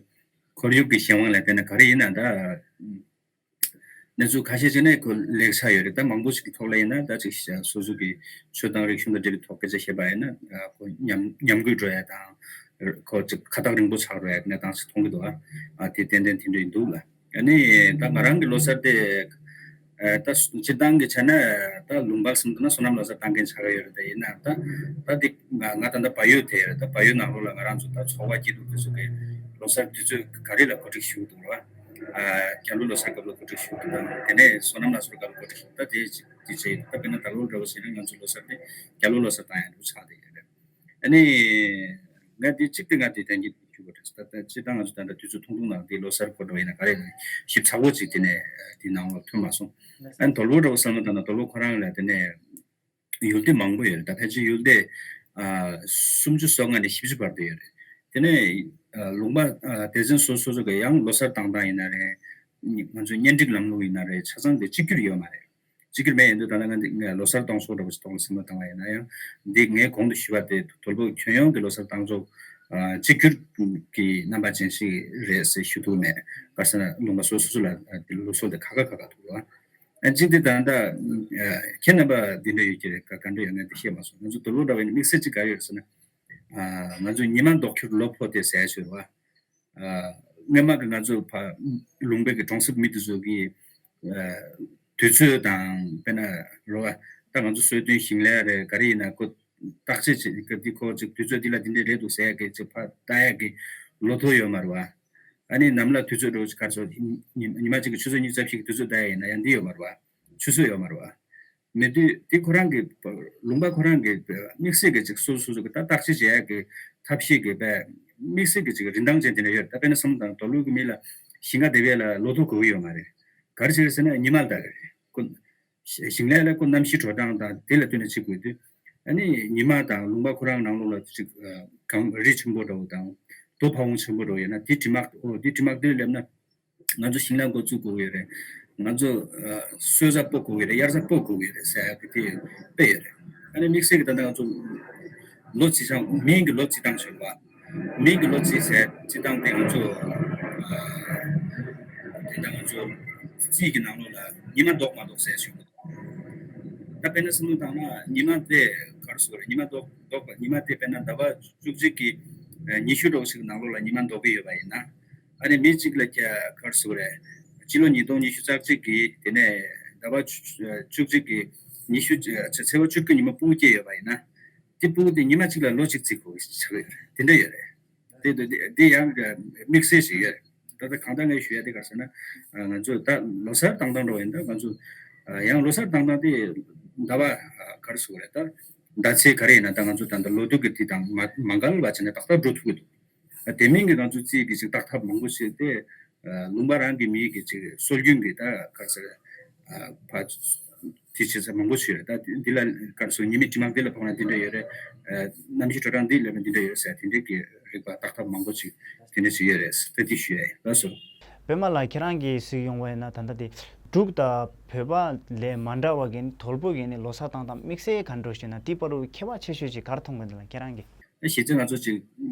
ཁོར་ཡུག་གི་གཞན་དབང་ལ་བརྟེན་ནས་ག་རེ་ཡིན་ན་ད། གནས་ཚུལ་ཁ་ཤས་ཅིག་ནས་ཁོ་ལེགས་ཆ་ཡོད་རེད། ད་མང་པོ་ཞིག་གི་ཐོག་ལ་ཡིན་ན་ད་ཅིག་སོ་སོ་གི་ཆོས་དང་རིག་གཞུང་དང་འབྲེལ་བའི་ཐོག་སྐད་ཆ་བཤད་པ་ཡིན་ན་ཁོ་ཉམས་ཉམས་རྒུད་འགྲོ་ཡ་དང་ཁོ་ཅིག་ཁ་ཐག་རིང་པོ་ཆགས་འགྲོ་ཡ་གནས་སྟངས་ཤིག་མཐོང་གི་འདུག་ཨ་དེ་ཏན་ཏན་དེ་འདྲ་ཡིན་འདུག་ལ། ཨ་ནི་ད་ང་རང་གི་ལོ་གསར་དེ་ད་སྤྱིར་བཏང་གི་ཆ་ནས་ད་ལུང་པ་ཟིན་འདུག་ན་སོ་ནམ་ལོ་གསར་བཏང་མཁན་ཆགས་ཀྱི་ཡོད་རེད། ད་ཡིན་ན་ད་ད་དེ་ང་ད་ལྟ་བལ་ཡུལ་དེ་ཡོད་རེད། ད་བལ་ཡུལ་ནང་ལོགས་ལ་ང་རང་ཚོ་ད་ཚོགས་པ་སྐྱིད་སྡུག་དེ་ཚོ་གི་ལོ་གསར་དུས་ཚོད་ག་རེ་ལ་གོ་སྒྲིག་ཞུ་གི་འདུག་ལ། ཨ་སྐྱ་ལོ་ལོ་གསར་སྐབས་ལ་གོ་སྒྲིག་ཞུ་དང་དེ་ནས་སོ་ནམ་ལ་སོར་སྐབས་ལ་གོ་སྒྲིག་ཞུ་ད་དེ་དེ་བྱས་ད་དཔེར་ན་ད་ལོ་འདྲ་བོ་བྱས་ན་ང་ཚོ་ལོ་གསར་དེ་སྐྱ་ལོ་ལོ་གསར་བཏང་ཡ་འདྲ་བོ་ཆགས་བསྡད་ཡོད་རེད། ཨ་ནི་ང་དེ་གཅིག་དེ་ང་དེ་དན་གྱི་ཞུ་དགོས་རེད། ད་ད་སྤྱིར་བཏང་ང་ཚོ་ད་ལྟ་དུས་ཚོད་ཐུང་ཐུང་ནང་དེ་ལོ་གསར་སྐོར་འདྲ་བོ་ཡིན་ན་ག་རེ་ཞིབ་ཚགས་པོ་ཅིག་དེ་ནས་དེ་ནང་ལ་ཐོན་མ་སོང་། ཨ་ནི་དོལ་པོ་འདྲ་བོ་བསམ་བློ་བཏང་ན་དོལ་པོ་ཁོ་རང་ལ་དེ་ནས། ཡུལ་སྡེ་མང་པོ་ཡོད་རེད། ད་ཕལ་ཆེར་ཡུལ་སྡེ་ཨ་སུམ་ཅུ་སོ་ལྔ་ནས་བཞི་བཅུ་བར་དུ་ཡོད་རེད། དེ་ནས་ཨ་ལུང་པ་ཨ་སྡེ་ཚན་སོ་སོ་སོ་གི་ཡང་ལོ་གསར་བཏང་སྟངས་ཡིན་ན་རེད། ང་ཚོའི་གཉེན་སྒྲིག་ལམ་ལུགས་ཡིན་ན་རེད། ཆ་ཚང་དེ་གཅིག་གྱུར་ཡོད་མ་རེད། གཅིག་གྱུར་མེད་ཡིན་དུས་ད་ལྟ་ང་འདི་ང་ལོ་གསར་གཏོང་ཕྱོགས་འདྲ་པོ་ཞིག་གཏོང་ལ་བསམ་བློ་བཏང་བ་ཡིན་ན་ཡང་། འདི་ངས་གོང་དུ་ཞུས་པ་དེ་དོལ་པོ་ཁྱོན་ཡོངས་ཀྱི་ལོ་གསར་གཏོང་ཕྱོགས་ཨ་གཅིག་གྱུར་གྱི་རྣམ་པ་ཅན་ཞིག་རེད་ཟེར་ཞུ་ཐུབ་མེད། ག་རེ་ཟེར་ན་ལུང་པ་སོ་སོ་སོ་ལ་ཨ་དེ་ལུགས་སྲོལ་དེ་ཁག་ཁག་ཁག་ཁག་འདུག་ཨ། ཨ་གཅིག་དེ་ད་ལྟ་ཨ་ཁྱེད་རྣམ་པ་འདི་འདྲ་ཡོད་ཀྱི་རེད། ག་ག་འདྲ་ཡོད་ངས་འདི་ཤེས་མ་སོང་། ང་ཚོ་དོལ་པོ་འདྲ་བའི་དམིགས་བསལ་གཅིག་ག་ཡོད་ཟེར་ན། ཨ་ང་ཚོ་ཉི་མ་ལྡོག་ཁྱུར་ལོ་འཕོ་སྟེ་ཟེར་ཞུ་བ། ཨ་སྔོན་མ་གི་ང་ཚོ་ཕ་ལུང་པའི་གི་གྲོང་གསེབ་མི་དེ་ཚོ་གི་ཨ་དུས་ཚོད་དང་དཔེར་ན་རོ་བ་ད་ང་ཚོ་གསོལ་སྟོན་ཞིང་ལས་རེད་ག་རེ་ཡིན་ན་ཁོ་བརྟག་དཔྱད་བྱེད་ཀྱི་འདི་ཁོ་ཅིག་དུས་ཚོད་འདི་ལ་འདི་འདྲས་རེད་འདུག་ཟེར་ཡ་གི་ཅིག་ཕ་ལྟ་ཡ་གི་ལོ་ཐོ་ཡོད་མ་རེད་བ། ཨ་ནི་ནམ་ལ་དུས་ཚོད་འགྲོ་གར་སོ་ཉི་ཉི་མ་གཅིག་གི་ཆུ་ཚོད་ཉི་ཤུ་རྩ་བཞི་གི་དུས་ཚོད་ལྟ་ཡ་ཡིན་ན་ཡང་འདི་ཡོད་མ་རེད་བ། ཆུ་ཚོད་ཡོད་མ་རེད་བ། མེད་དུས་དེ་ཁོ་རང་གི་ལུང་པ་ཁོ་རང་གི་དམིགས་བསལ་གྱི་ཅིག་སོ་སོ་སོ་གི་ད་བརྟག་དཔྱད་བྱེད་ཡག་གི་ཐབས་ཤེས་ཀྱི་པའི་དམིགས་བསལ་གྱི་ཅིག་རིན་ཐང་ཅན་དེ་འདྲ་ཡོད་རེད། ད་དཔེར་ན་བསམ་བློ་བཏང་དོལ་པོ་གི་མི་ལ་ཞིང་ཁ་འདེབས་ཡས་ལ་ལོ་ཐོ་དགོས་ཀྱི་ཡོད་མ་རེད། ག་རེ་བྱེད་ཀྱི་ཟེར་ན་ཉི་མ་ལྟ་གི་རེད་ཁོ། ཞིང་ལས་ལ་ཁོ་གནམ་གཤིས་དྲོ་གྲང་དང་དེ་ལ་བསྟུན་ནས་བྱེད་དགོས་དུས། ཨ་ནི་ཉི་མ་དང་ལུང་པ་ཁོ་རང་ནང་ལོགས་ལ་ཅིག་གངས་རི་ཆེན་པོ་འདྲ་བོ་དང་རྡོ་ཕ་བོང་ཆེན་པོ་འདྲ་བོ་ཡོད་ན་དེ་དྲི་མ་ཨོ་དེ་དྲི་མ་དེ་སླེབས་ན། ང་ཚོ་ཞིང་ལས་འགོ་བཙུགས་དགོས་ཀྱི་རེད། ང་ཚོ་ཨ་གསོལ་ཟ་སྤོ་དགོས་ཀྱི་རེད། དབྱར་ཟ་སྤོ་དགོས་ཀྱི་རེད་ཟེར་ཡག་གི་དེ་དཔེ་ཡོད་རེད། ཨ་ནི་དམིགས་བསལ་གྱི་ད་ལྟ་ང་ཚོ་ལོ་རྩིས་སྟངས་མིང་གི་ལོ་རྩིས་སྟངས་ཞིག་ཡོད་པ། མིང་གི་ལོ་རྩིས་ཟེར་རྩིས་སྟངས་དེ་ང་ཚོ་ཨ་དེ་ད་ང་ཚོ་རྩིས་ཀྱི་ནང་ལོགས་ལ་ཉི་མ་ལྡོག་མ་ལྡོག་ཟེར་ཞིག་ཡོད། ད་དཔེར་ན་བསམ་བློ་བཏང་ན་ཉི་མ་དེ་ག་རེ་ཟེར་དགོས་རེད། ཉི་མ་ལྡོག་ལྡོག་པ་ཉི་མ་དེ་དཔེར་ན་ཟླ་བ་བཅུ་གཅིག་གི་ཨ་ཉི་ཤུ་འདྲ་བོ་ཞིག་གི་ནང་ལོགས་ལ་ཉི་མ་ལྡོག་གི་ཡོད་པ་ཡིན་ན། ཨ་ནི་མི་གཅིག་ལ་ཁྱ་ག་རེ་ཟེར་དགོས་རེད། སྤྱི་ལོ་ཉིས་སྟོང་ཉི་ཤུ་རྩ་གཅིག་གི་དེ་ནས་ཟླ་བ་བཅུ་བཅུ་གཅིག་གི་ཉི་ཤུ་ཚེས་པ་བཅུ་དགུ་ཉིན་མོ་སྤུ་གུ་སྐྱེས་ཡོད་པ་ཡིན་ན། དེ་སྤུ་གུ་དེ་ཉི་མ་གཅིག་ལ་ལོ་གཅིག་བརྩི་དགོས་ཆགས་ཡོད་རེད། དེ་འདྲ་ཡོད་རེད། དེ་དེ་དེ་ཡང་དམིགས་བསལ་ཞིག་ཡོད་རེད། ད་ལྟ་གང་ལྟར་ངས་ཞུ་ཡ་དེ་ག་རེ་ཟེར་ན། ང་ཚོ་ད་ལོ་གསར་བཏང་སྟངས་འདྲ་བོ་ཡིན་ད་ང་ཚོ་ཡང་ལོ་གསར་བཏང་སྟངས་དེ་ཟླ་བ་ག་རེ་ཟེར་དགོས་རེད། ད་ཟླ་ཚེས་ག་རེ་ཡིན་ན་ད་ང་ཚོ་ད་ལྟ་ལོ་དུས་ཀྱི་དེ་དང་མ་མ་འགལ་བ་བྱས་ནས་ཏག་ཏག་འགྲོ་ཐུབ་ཀྱི་འདུག་དེ་མིན་གྱི་ང་ཚོ་རྩིས་ཀྱི་ཅིག་བརྟག་ཐབས་མང་པོ་བྱས་ཏེ། ལུང་པ་རང་གི་མི་གི་ཅིག་སྲོལ་རྒྱུན་གྱི་ད་ག་རེ་ཟེར། ཕ་དེ་བྱེད་ས་མང་པོ་ཞིག་ཡོད་རེད། ད་འདི་ལ་ག་རེ་ཟེར་ཉི་མའི་དྲི་མ་འདི་ལ་ཕོག་ན་འདི་འདྲ་ཡོད་རེད། གནམ་གཤིས་དྲོ་གྲང་འདི་ལ་འདི་འདྲ་ཡོད་ཟེར་དེ་འདྲའི་གི་རིག་པ་བརྟག་ཐབས་མང་པོ་ཅིག་དེ་འདྲ་ཞིག་ཡོད་རེད། ད་འདི་ཞུ་ཡ་ཡིན། ལགས་སོ། པད་མ་ལགས་ཁྱེད་རང་གིས་གཟིགས་ཡོང་བ་ཡིན་ན་ད་ལྟ་དེ་འབྲུག་དང་བོད་པ་ལས་མ་འདྲ་བ་གི་ནི་དོལ་པོ་གི་ནི་ལོ་གསར་བཏང་སྟངས་དམིགས་བསལ་ག་འདྲ་ཞིག་ན་དེའི་བར་དུ་ཁྱད་པར་ཆེ་ཤོས་ཅིག་ག་རེ་མཐོང་གི་འདུག་ལགས་ཁྱེད་རང་གིས། གཞི་རྩའི་ང་ཚོ་ཅིག་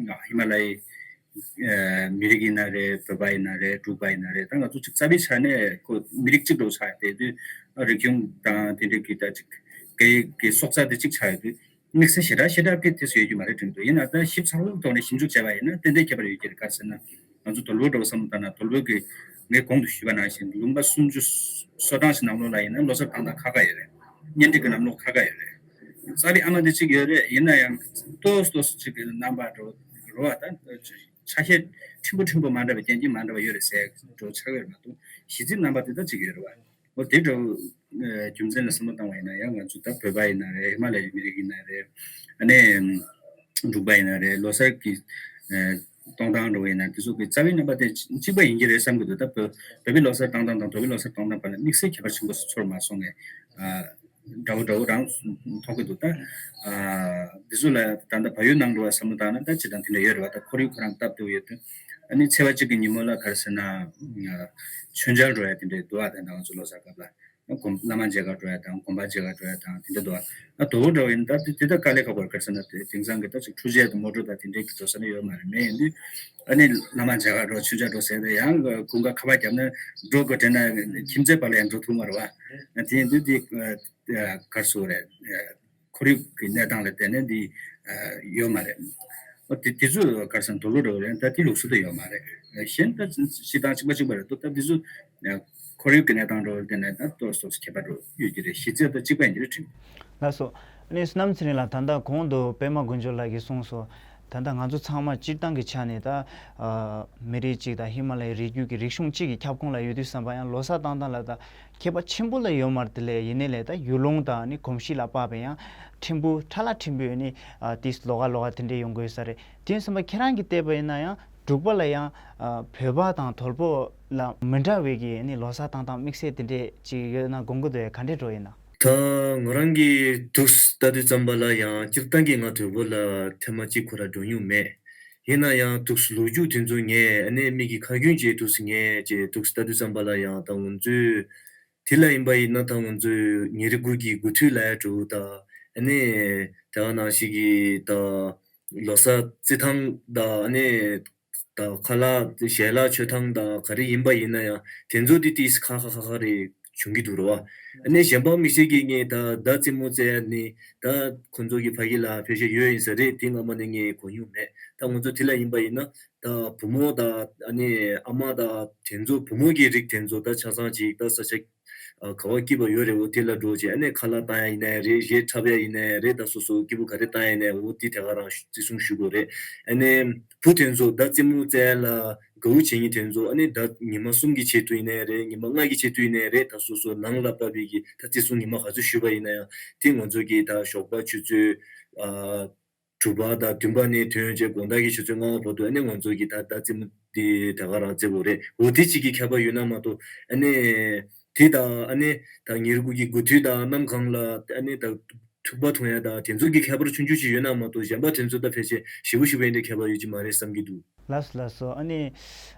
ཧི་མ་ལ་ཡའི་མི་རིགས་ཡིན་ན་རེད། བོད་པ་ཡིན་ན་རེད། འབྲུག་པ་ཡིན་ན་རེད། ད་ང་ཚོ་ཅིག་རྩ་བའི་ཆ་ནས་ཁོ་མི་རིགས་གཅིག་འདྲ་བོ་ཆགས་ཡོད་དེ་དུས་རིག་གཞུང་དང་དེ་འདྲའི་གི་ད་ཅིག་སྐད་ཡིག་གི་སྲོག་རྩ་དེ་གཅིག་ཆགས་ཡོད་དུས། དམིགས་བསལ་ཞེ་དྲག་ཞེ་དྲག་གི་དེ་ཚོ་ཡོད་རྒྱུ་མ་རེད་དྲན་འདུག་ཡིན་ན་ད་ཞིབ་ཚགས་པོའི་ཐོག་ནས་ཞིབ་འཇུག་བྱས་པ་ཡིན་ན་ཏན་ཏན་ཁྱད་པར་ཡོད་ཀྱི་རེད། ག་རེ་ཟེར་ན་ང་ཚོ་དོལ་པོ་འདྲ་བོ་བསམ་བློ་བཏང་ན་དོལ་པོ་གི་ངས་གོང་དུ་ཞུས་པ་ནང་བཞིན་ལུང་པ་སུམ་ཅུ་སོ་གྲངས་ཤིག་ནང་ལོགས་ལ་ཡིན་ན་ལོ་གསར་བཏང་སྟངས་ཁག་ཁག་ཡོད་རེད། གཉེན་སྒྲིག་གི་ལམ་ལུགས་ཁག་ཁག་ཡོད་རེད། རྩ་བའི་ཨ་མ་དེ་གཅིག་ཡོད་རེད། ཡིན་ན་ཡང་ཏོག་ཙམ་ཏོག་ཙམ་གཅིག་གི་རྣམ་པ་འགྲོ་རོ་བ་དང་ཆ་ཤས་ཕྲན་བུ་ཕྲན་བུ་མ་འདྲ་བའི་རྐྱེན་གྱིས་མ་འདྲ་བ་ཡོད་རེད་ཟེར་འགྲོ་ཆགས་ཡོད་རེད་མ་གཏོགས་གཞི་རྩའི་རྣམ་པ་དེ་ད་གཅིག་ཡོད་རེད་བ། འོ་དེ་འདྲ་བོ་རྒྱུ་མཚན་ལ་བསམ་བློ་བཏང་བ་ཡིན་ན་ཡང་ང་ཚོ་ད་བོད་པ་ཡིན་ན་རེད། ཧི་མ་ལ་ཡའི་མི་རིགས་ཡིན་ན་རེད། ཨ་ནི་འབྲུག་པ་ཡིན་ན་རེད། ལོ་གསར་གྱི་གཏོང་སྟངས་འགྲོ་བ་ཡིན་ན་དེ་ཚོ་གི་རྩ་བའི་རྣམ་པ་དེ་གཅིག་པ་ཡིན་གྱི་རེད་བསམ་གྱི་འདུག་ད་བོད་བོད་པའི་ལོ་གསར་གཏོང་སྟངས་དང་དོལ་པའི་ལོ་གསར་གཏོང་སྟངས་བར་ལ་དམིགས་བསལ་ཁྱད་པར་ཆེན་པོ་ཚོར་མ་སོང་ངས། འདྲ་བོ་འདྲ་བོ་རང་མཐོང་གི་འདུག་ད་འདི་ཚོ་ལ་ད་ལྟ་བལ་ཡུལ་ནང་འགྲོ་བ་བསམ་བློ་བཏང་ན་ད་ཅི་དང་དེ་འདྲ་ཡོད་རེད་བ། ད་ཁོར་ཡུག་ཁོ་རང་སྟབས་བདེ་བོ་ཡོད་དུས་ཨ་ནི་ཚེས་པ་གཅིག་གི་ཉིན་མོ་ལ་ག་རེ་ཟེར་ན་མཆོད་མཇལ་འགྲོ་ཡ་དེ་འདྲ་འདུག་ཨ། ད་ང་ཚོ་ལོ་གསར་སྐབས་ལ། དགོན་བླ་མ་མཇལ་ཁ་འགྲོ་ཡ་དང་དགོན་པ་མཇལ་ཁ་འགྲོ་ཡ་དང་དེ་འདྲ་འདུག་ཨ། དོལ་པོ་འདྲ་བོ་ཡིན་ན་ད་དེ་དེ་ད་དཀའ་ལས་ཁག་པོ་རེད། ག་རེ་ཟེར་ན་དེ་དེང་སང་གི་ད་ཅིག་འཕྲུལ་ཆས་དང་མོ་ཊ་དང་དེ་འདྲའི་གི་འགྲོ་ས་ནི་ཡོད་མ་རེད། མེད་ཡིན་དུས་ཨ་ནི་བླ་མ་མཇལ་ཁ་འགྲོ་མཆོད་མཇལ་འགྲོ་ཟེར་ཏེ་ཡང་དགུན་ཁ་ཁ་པར་བརྒྱབ་ན་འགྲོ་དགོས་དྲན་ན་ཁྱིམ་མཚེས་བར་ལ་ཡང་འགྲོ་ཐུབ་མ་རེད་བ། དེ་ཡིན་དུས་དེ་ག་རེ་ཟེར་དགོས་རེད། ཁོར་ཡུག་གི་གནས་སྟངས་ལ་བལྟས་ནས་འདི་ཡོད་མ་རེད། འོ་དེ་དེ་ཚོ་ག་རེ་ཟེར་ན་དོལ་པོ་འདྲ་བོ་རེད། ད་དེ་ལུགས་སྲོལ་དེ་ཡོད་མ་རེད། གཞན་ད་སྤྱིར་བཏང་གཅིག་པ་གཅིག་པ་རེད་འདུག་ད་དེ་ཚོ་ཁོར་ཡུག་གི་གནས་སྟངས་འདྲ་བོ་ལ་བལྟས་ནས་ད་ཏོག་ཙམ་ཁྱད་པར་འདྲ་བོ་ཡོད་ཀྱི་རེད། གཞི་རྩ་ད་གཅིག་པ་ཡིན་གྱི་རེད་དྲན། ལགས་སོ། ཨ་ནི་བསོད་ནམས་ཚེ་རིང་ལགས་ད་ལྟ་གོང་དུ་པད་མ་དཀོན་མཆོག་ལགས་ཀྱིས་གསུངས་སོང་། ད་ལྟ་ང་ཚོ་ཚང་མ་སྤྱིར་བཏང་གི་ཆ་ནས་ད་མི་རིགས་གཅིག་དང་ཧི་མ་ལ་ཡའི་རི་རྒྱུད་ཀྱི་རིག་གཞུང་གཅིག་གི་ཁྱབ་ཁོངས་ལ་ཡོད་དུས་ཙམ་པ་ཡང་ལོ་གསར་བཏང་སྟངས་ལ་ད་ཁྱད་པར་ཆེན་པོ་ལ་ཡོད་མ་རེད། དེ་ལས་ཡིན་ནའི་ལས་ད་ཡུལ་ལུང་དང་ནི་གོམས་གཤིས་ལ་དཔག་པའི་ཡང་ཕྲན་བུ་ཕྲ་ལ་ཕྲན་བུ་ནི་དེ་ལོགས་ཀ་ལོགས་ཀ་དེ་འདྲས་ཡོང་དགོས་ས་རེད། དེ་ཡིན་ཙམ་པ་ཁྱེད་རང་གིས་བལྟས་པ་ཡིན་ན་ཡང་འབྲུག་པ་ལ་ཡང་བོད་པ་དང་དོལ་པོ་ལ་མི་འདྲ་བའི་གི་ནི་ལོ་གསར་བཏང་སྟངས་དམིགས་བསལ་དེ་འདྲས་ཅིག་ཡོད་ན་དགོངས་ཀྱི་འདུག་ག་འདྲས་འགྲོ་ཡིན་ན། ད་ང་རང་གིས་འདུག་ལྟ་དུས་ཙམ་པ་ལ་ཡང་སྤྱིར་བཏང་གི་ང་དོལ་པོ་ལ་ཐེངས་མ་གཅིག་ཁོ་ར་འགྲོ་མྱོང་མེད། ཡིན་ན་ཡང་འདུག་ལོ་རྒྱུས་དེ་ཚོ་ངས་ཨ་ནི་མི་གི་ཁ་རྒྱུན་བྱས་འདུག་ངས་ཅེས་འདུག་ལྟ་དུས་ཙམ་པ་ལ་ཡང་ད་ང་ཚོའི་ དེ་ལ་ཡིན་པ་ཡིན་ན་ད་ང་ཚོས་ཉེར་དགུ་གི་དགུ་ཐུག་ལ་ཡ་འགྲོ་ད། ཨ་ནི་དེ་ག་ནང་བཞིན་གྱི་ད་ལོ་གསར་རྩི་ཐང་ད། ཨ་ནི་ད་ཁ་ལག་ཞལ་ལག་མཆོད་ཐང་ད་ག་རེ་ཡིན་པ་ཡིན་ན་ཡང་དེ་ཚོ་དེ་ཏིས་ཁ་ཁ་ཁ་ཁ་རེ་བྱུང་གི་འདུག་རོ། ཨ་ནི་གཞན་པ་དམིགས་བསལ་གྱི་ངས་ད་ད་རྩེད་མོ་རྩེ་ཡ་ནི་ད་ཁོ་ཚོ་གི་ཕ་གི་ལ་ཕལ་ཆེར་ཡོད་ཡིན་ས་རེད། དེ་སྔ་མ་ནས་ངས་གོ་མྱོང་མེད། ད་ང་ཚོ་དེ་ལ་ཡིན་པ་ཡིན་ན་ད་བུ་མོ་ད་ཨ་ནི་ཨ་མ་ད་དེ་ཚོ་བུ་མོ་གི་རིགས་དེ་ཚོ་ད་ཆ་ཚང་ཅིག་ད་ས་ཆ་ཨ་ག་བ་སྐྱིད་པ་ཡོད་རེད། འོ་དེ་ལ་འགྲོ་བྱས་ཨ་ནི་ཁ་ལག་བཏང་ཡ་ཡིན་ནའི་རེད། གཞས་འཁྲབ་ཡ་ཡིན་ནའི་རེད། ད་སོ་སོ་སྐྱིད་པོ་ག་རེ་བཏང་ཡ་ཡིན་ནའི་འོ་དེ་དེ་ག་རང་བརྩི་སྲུང་ཞུ་དགོས་རེད། ཨ་ནི་བུ་དེ་ཚོ་ད་རྩེད་མོ་རྩེ་ཡ་ལ་དགའ་བོ་བྱེད་མཁན་དེ་ཚོ་ཨ་ནི་ད་ཉི་མ་གསུམ་གྱི་ཆེད་དུ་ཡིན་ནའི་རེད། ཉི་མ་ལྔ་གི་ཆེད་དུ་ཡིན་ནའི་རེད། ད་སོ་སོ་ནང་ལ་བབས་པའི་གི་ད་རྩེད་སྲུང་ཉི་མ་ག་ཚོད་ཞུས་པ་ཡིན་ན་ཡང་དེ་ང་ཚོ་གི་ད་ཞོགས་པ་ཆུ་ཚོད་ཨ་དྲུག་པ་དང་བདུན་པ་ནས་ཐོན་བྱས་དགོང་དག་གི་ཆུ་ཚོད་ལྔ་པ་བར་དུ་ཨ་ནི་ང་ཚོ་གི་ད་ད་རྩེད་མོ་དེ་ད་ག་རང་རྩེ་བོ་རེད། འོ་དེ་གཅིག་གི་ཁྱད་པར་ཡོད་ན་མ་གཏོགས་ཨ་ནི་དེ་དང་ཨ་ནི་ད་ཉེར་དགུ་གི་དགུ་ཐུག་དང་གནམ་གང་ལ་ཨ་ནི་ད་ཐུག་པ་འཐུང་ཡ་དང་དེ་ཚོ་གི་ཁྱད་པར་ཆུང་ཆུང་ཞིག་ཡོད་ན་མ་གཏོགས་གཞན་པ་དེ་ཚོ་ད་ཕལ་ཆེར་ཞེ་པོ་ཞེ་པོ་ཡིན་དེ་ཁྱད་པར་ཡོད་ཀྱི་མ་རེད་བསམ་གྱི་འདུག་ལགས་སོ་ལགས་སོ། ཨ་ནི་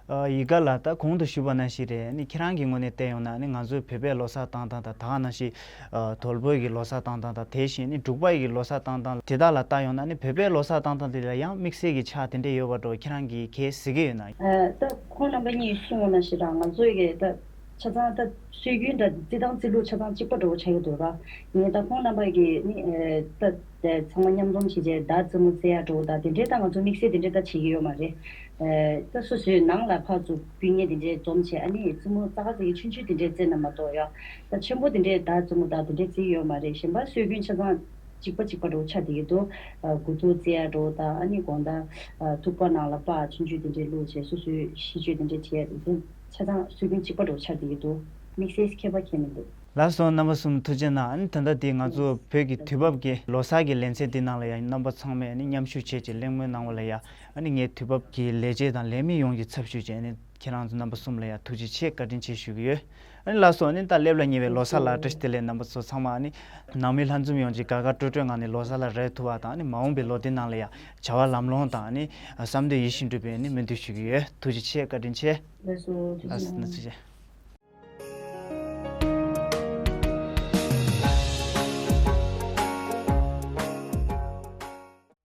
ཨ་ཡིག་ག་ལ་ད་གོང་དུ་ཞུས་པ་ནང་བཞིན་རེད། ཨ་ནི་ཁྱེད་རང་གི་ངོས་ནས་བལྟས་ཡོང་ན་ཨ་ནི་ང་ཚོའི་བོད་པའི་ལོ་གསར་བཏང་སྟངས་དང་ད་ག་ནང་བཞིན་ཨ་དོལ་པོའི་གི་ལོ་གསར་བཏང་སྟངས་དང་དེ་བཞིན་ཨ་ནི་འབྲུག་པའི་གི་ལོ་གསར་བཏང་སྟངས་དེ་དག་ལ་བལྟ་ཡོང་ན་ཨ་ནི་བོད་པའི་ལོ་གསར་བཏང་སྟངས་དེ་ལ་ཡང་དམིགས་བསལ་གྱི་ཆ་དེ་འདྲས་ཡོད་པ་འདྲ་ཁྱེད་རང་གིས་གལ་གཟིགས་ཀྱི་ཡོད་ན། ཨ་ད་ཁོང་རྣམ་པ་གཉིས་གསུངས་པ་ནང་བཞིན་རང་ང་ཚོའི་གི་ད་ཆ་ཚང་ད་སྲོལ་རྒྱུན་ད་རྩི་སྟངས་རྩི་ལུགས་ཆ་ཚང་གཅིག་པ་འདྲ་བོ་ཆགས་ཀྱི་འདུག་ར། ངས་ད་ཁོང་རྣམ་པ་གི་ནི་ཨ་ད་དེ་ཚང་མ་མཉམ་འཛོམས་བྱས་རྗེས་ད་རྩེད་མོ་རྩེ་ཡ་འགྲོ་ད་དེ་འདྲས་ད་ང་ཚོ་དམིགས་བསལ་དེ་འདྲས་ད་བྱེད་ཀྱི་ཡོད་མ་རེད། ཨ་ད་སོ་སོའི་ནང་ལ་ཕར་ཚུར་སྤུན་ཉེ་དེ་འདྲས་འཛོམས་བྱས་ཨ་ནི་རྩེད་མོ་རྩ་ག་ཚ་གི་ཆུང་ཆུང་དེ་འདྲས་རྩེ་ན་མ་གཏོགས་ཡ། ད་ཆེན་པོ་དེ་འདྲས་ད་རྩེད་མོ་ད་དེ་འདྲས་རྩེ་ཡི་ཡོད་མ་རེད། གཞན་པ་སྲོལ་རྒྱུན་ཆ་ཚང་གཅིག་པ་གཅིག་པ་འགྲོ་ཆགས་བསྡད་ཀྱི་འདུག་ཨ་དགུ་ཐུག་རྩེ་ཡ་འགྲོ་ད་ཨ་ནི་དགོང་དག་ཨ་ཐུག་པ་ནང་ལ་ཕར་ཆུང་ཆུང་དེ་འདྲས་བླུགས་བྱས་སོ་སོའི་ཤི་གཅོད་དེ་འདྲས་བྱས་ཡ་དེ་ཚོ་ཆ་ཚང་སྲོལ་རྒྱུན་གཅིག་པ་འགྲོ་ཆགས་བསྡད་ཀྱི་འདུག་དམིགས་བསལ་ཁྱད་པར་ཁྱད་མི་འདུག་ལགས་སོ། རྣམ་པ་གསུམ་ཐུགས་རྗེ་གནང་། ཨ་ནི་ད་ལྟ་འདི་ང་ཚོ་བོད་ཀྱི་དུས་བབ་ཀྱི་ལོ་གསར་གྱི་ལེ་ཚན་འདི་ནང་ལ་ཡང་རྣམ་པ་ཚང་མས་ཨ་ནི་མཉམ་ཞུགས་བྱས་ཀྱི་གླེང་མོལ་གནང་བ་ལ་ཡང་ཨ་ནི་ངས་དུས་བབ་ཀྱི་ལས་བྱེད་དང་ལས་མི་ཡོངས་ཀྱི་ཚབ་ཞུས་བྱས་ཨ་ནི་ཁྱེད་རང་ཚོ་རྣམ་པ་གསུམ་ལ་ཡང་ཐུགས་རྗེ་ཆེ་བཀའ་དྲིན་ཆེ་ཞུ་གི་ཡོད། ཨ་ནི་ལགས་སོ། ཨ་ནི་ད་སླེབས་ལ་ཉེ་བའི་ལོ་གསར་ལ་བཀྲ་ཤིས་བདེ་ལེགས། རྣམ་པ་ཚོ་ཚང་མ་ཨ་ནི་ནང་མི་ལྷན་འཛོམས་ཡོངས་ཀྱི་དགའ་དགའ་སྤྲོ་སྤྲོའི་ངང་ནས་ལོ་གསར་ལ་རོལ་ཐུབ་པ་དང་ཨ་ནི་མ་འོངས་པའི་ལོ་འདི་ནང་ལ་ཡང་བྱ་བ་ལམ་ལྷོང་དང་ཨ་ནི་བསམ་དོན་ཡིད་བཞིན་འགྲུབ་པའི་ཨ་ནི་སྨོན་འདུན་ཞུ་གི་ཡོད། ཐུགས་རྗེ་ཆེ་བཀའ་དྲིན་ཆེ། ལགས་སོ་ཐུགས་རྗེ་གནང་། ཐུགས་རྗེ་ཆེ།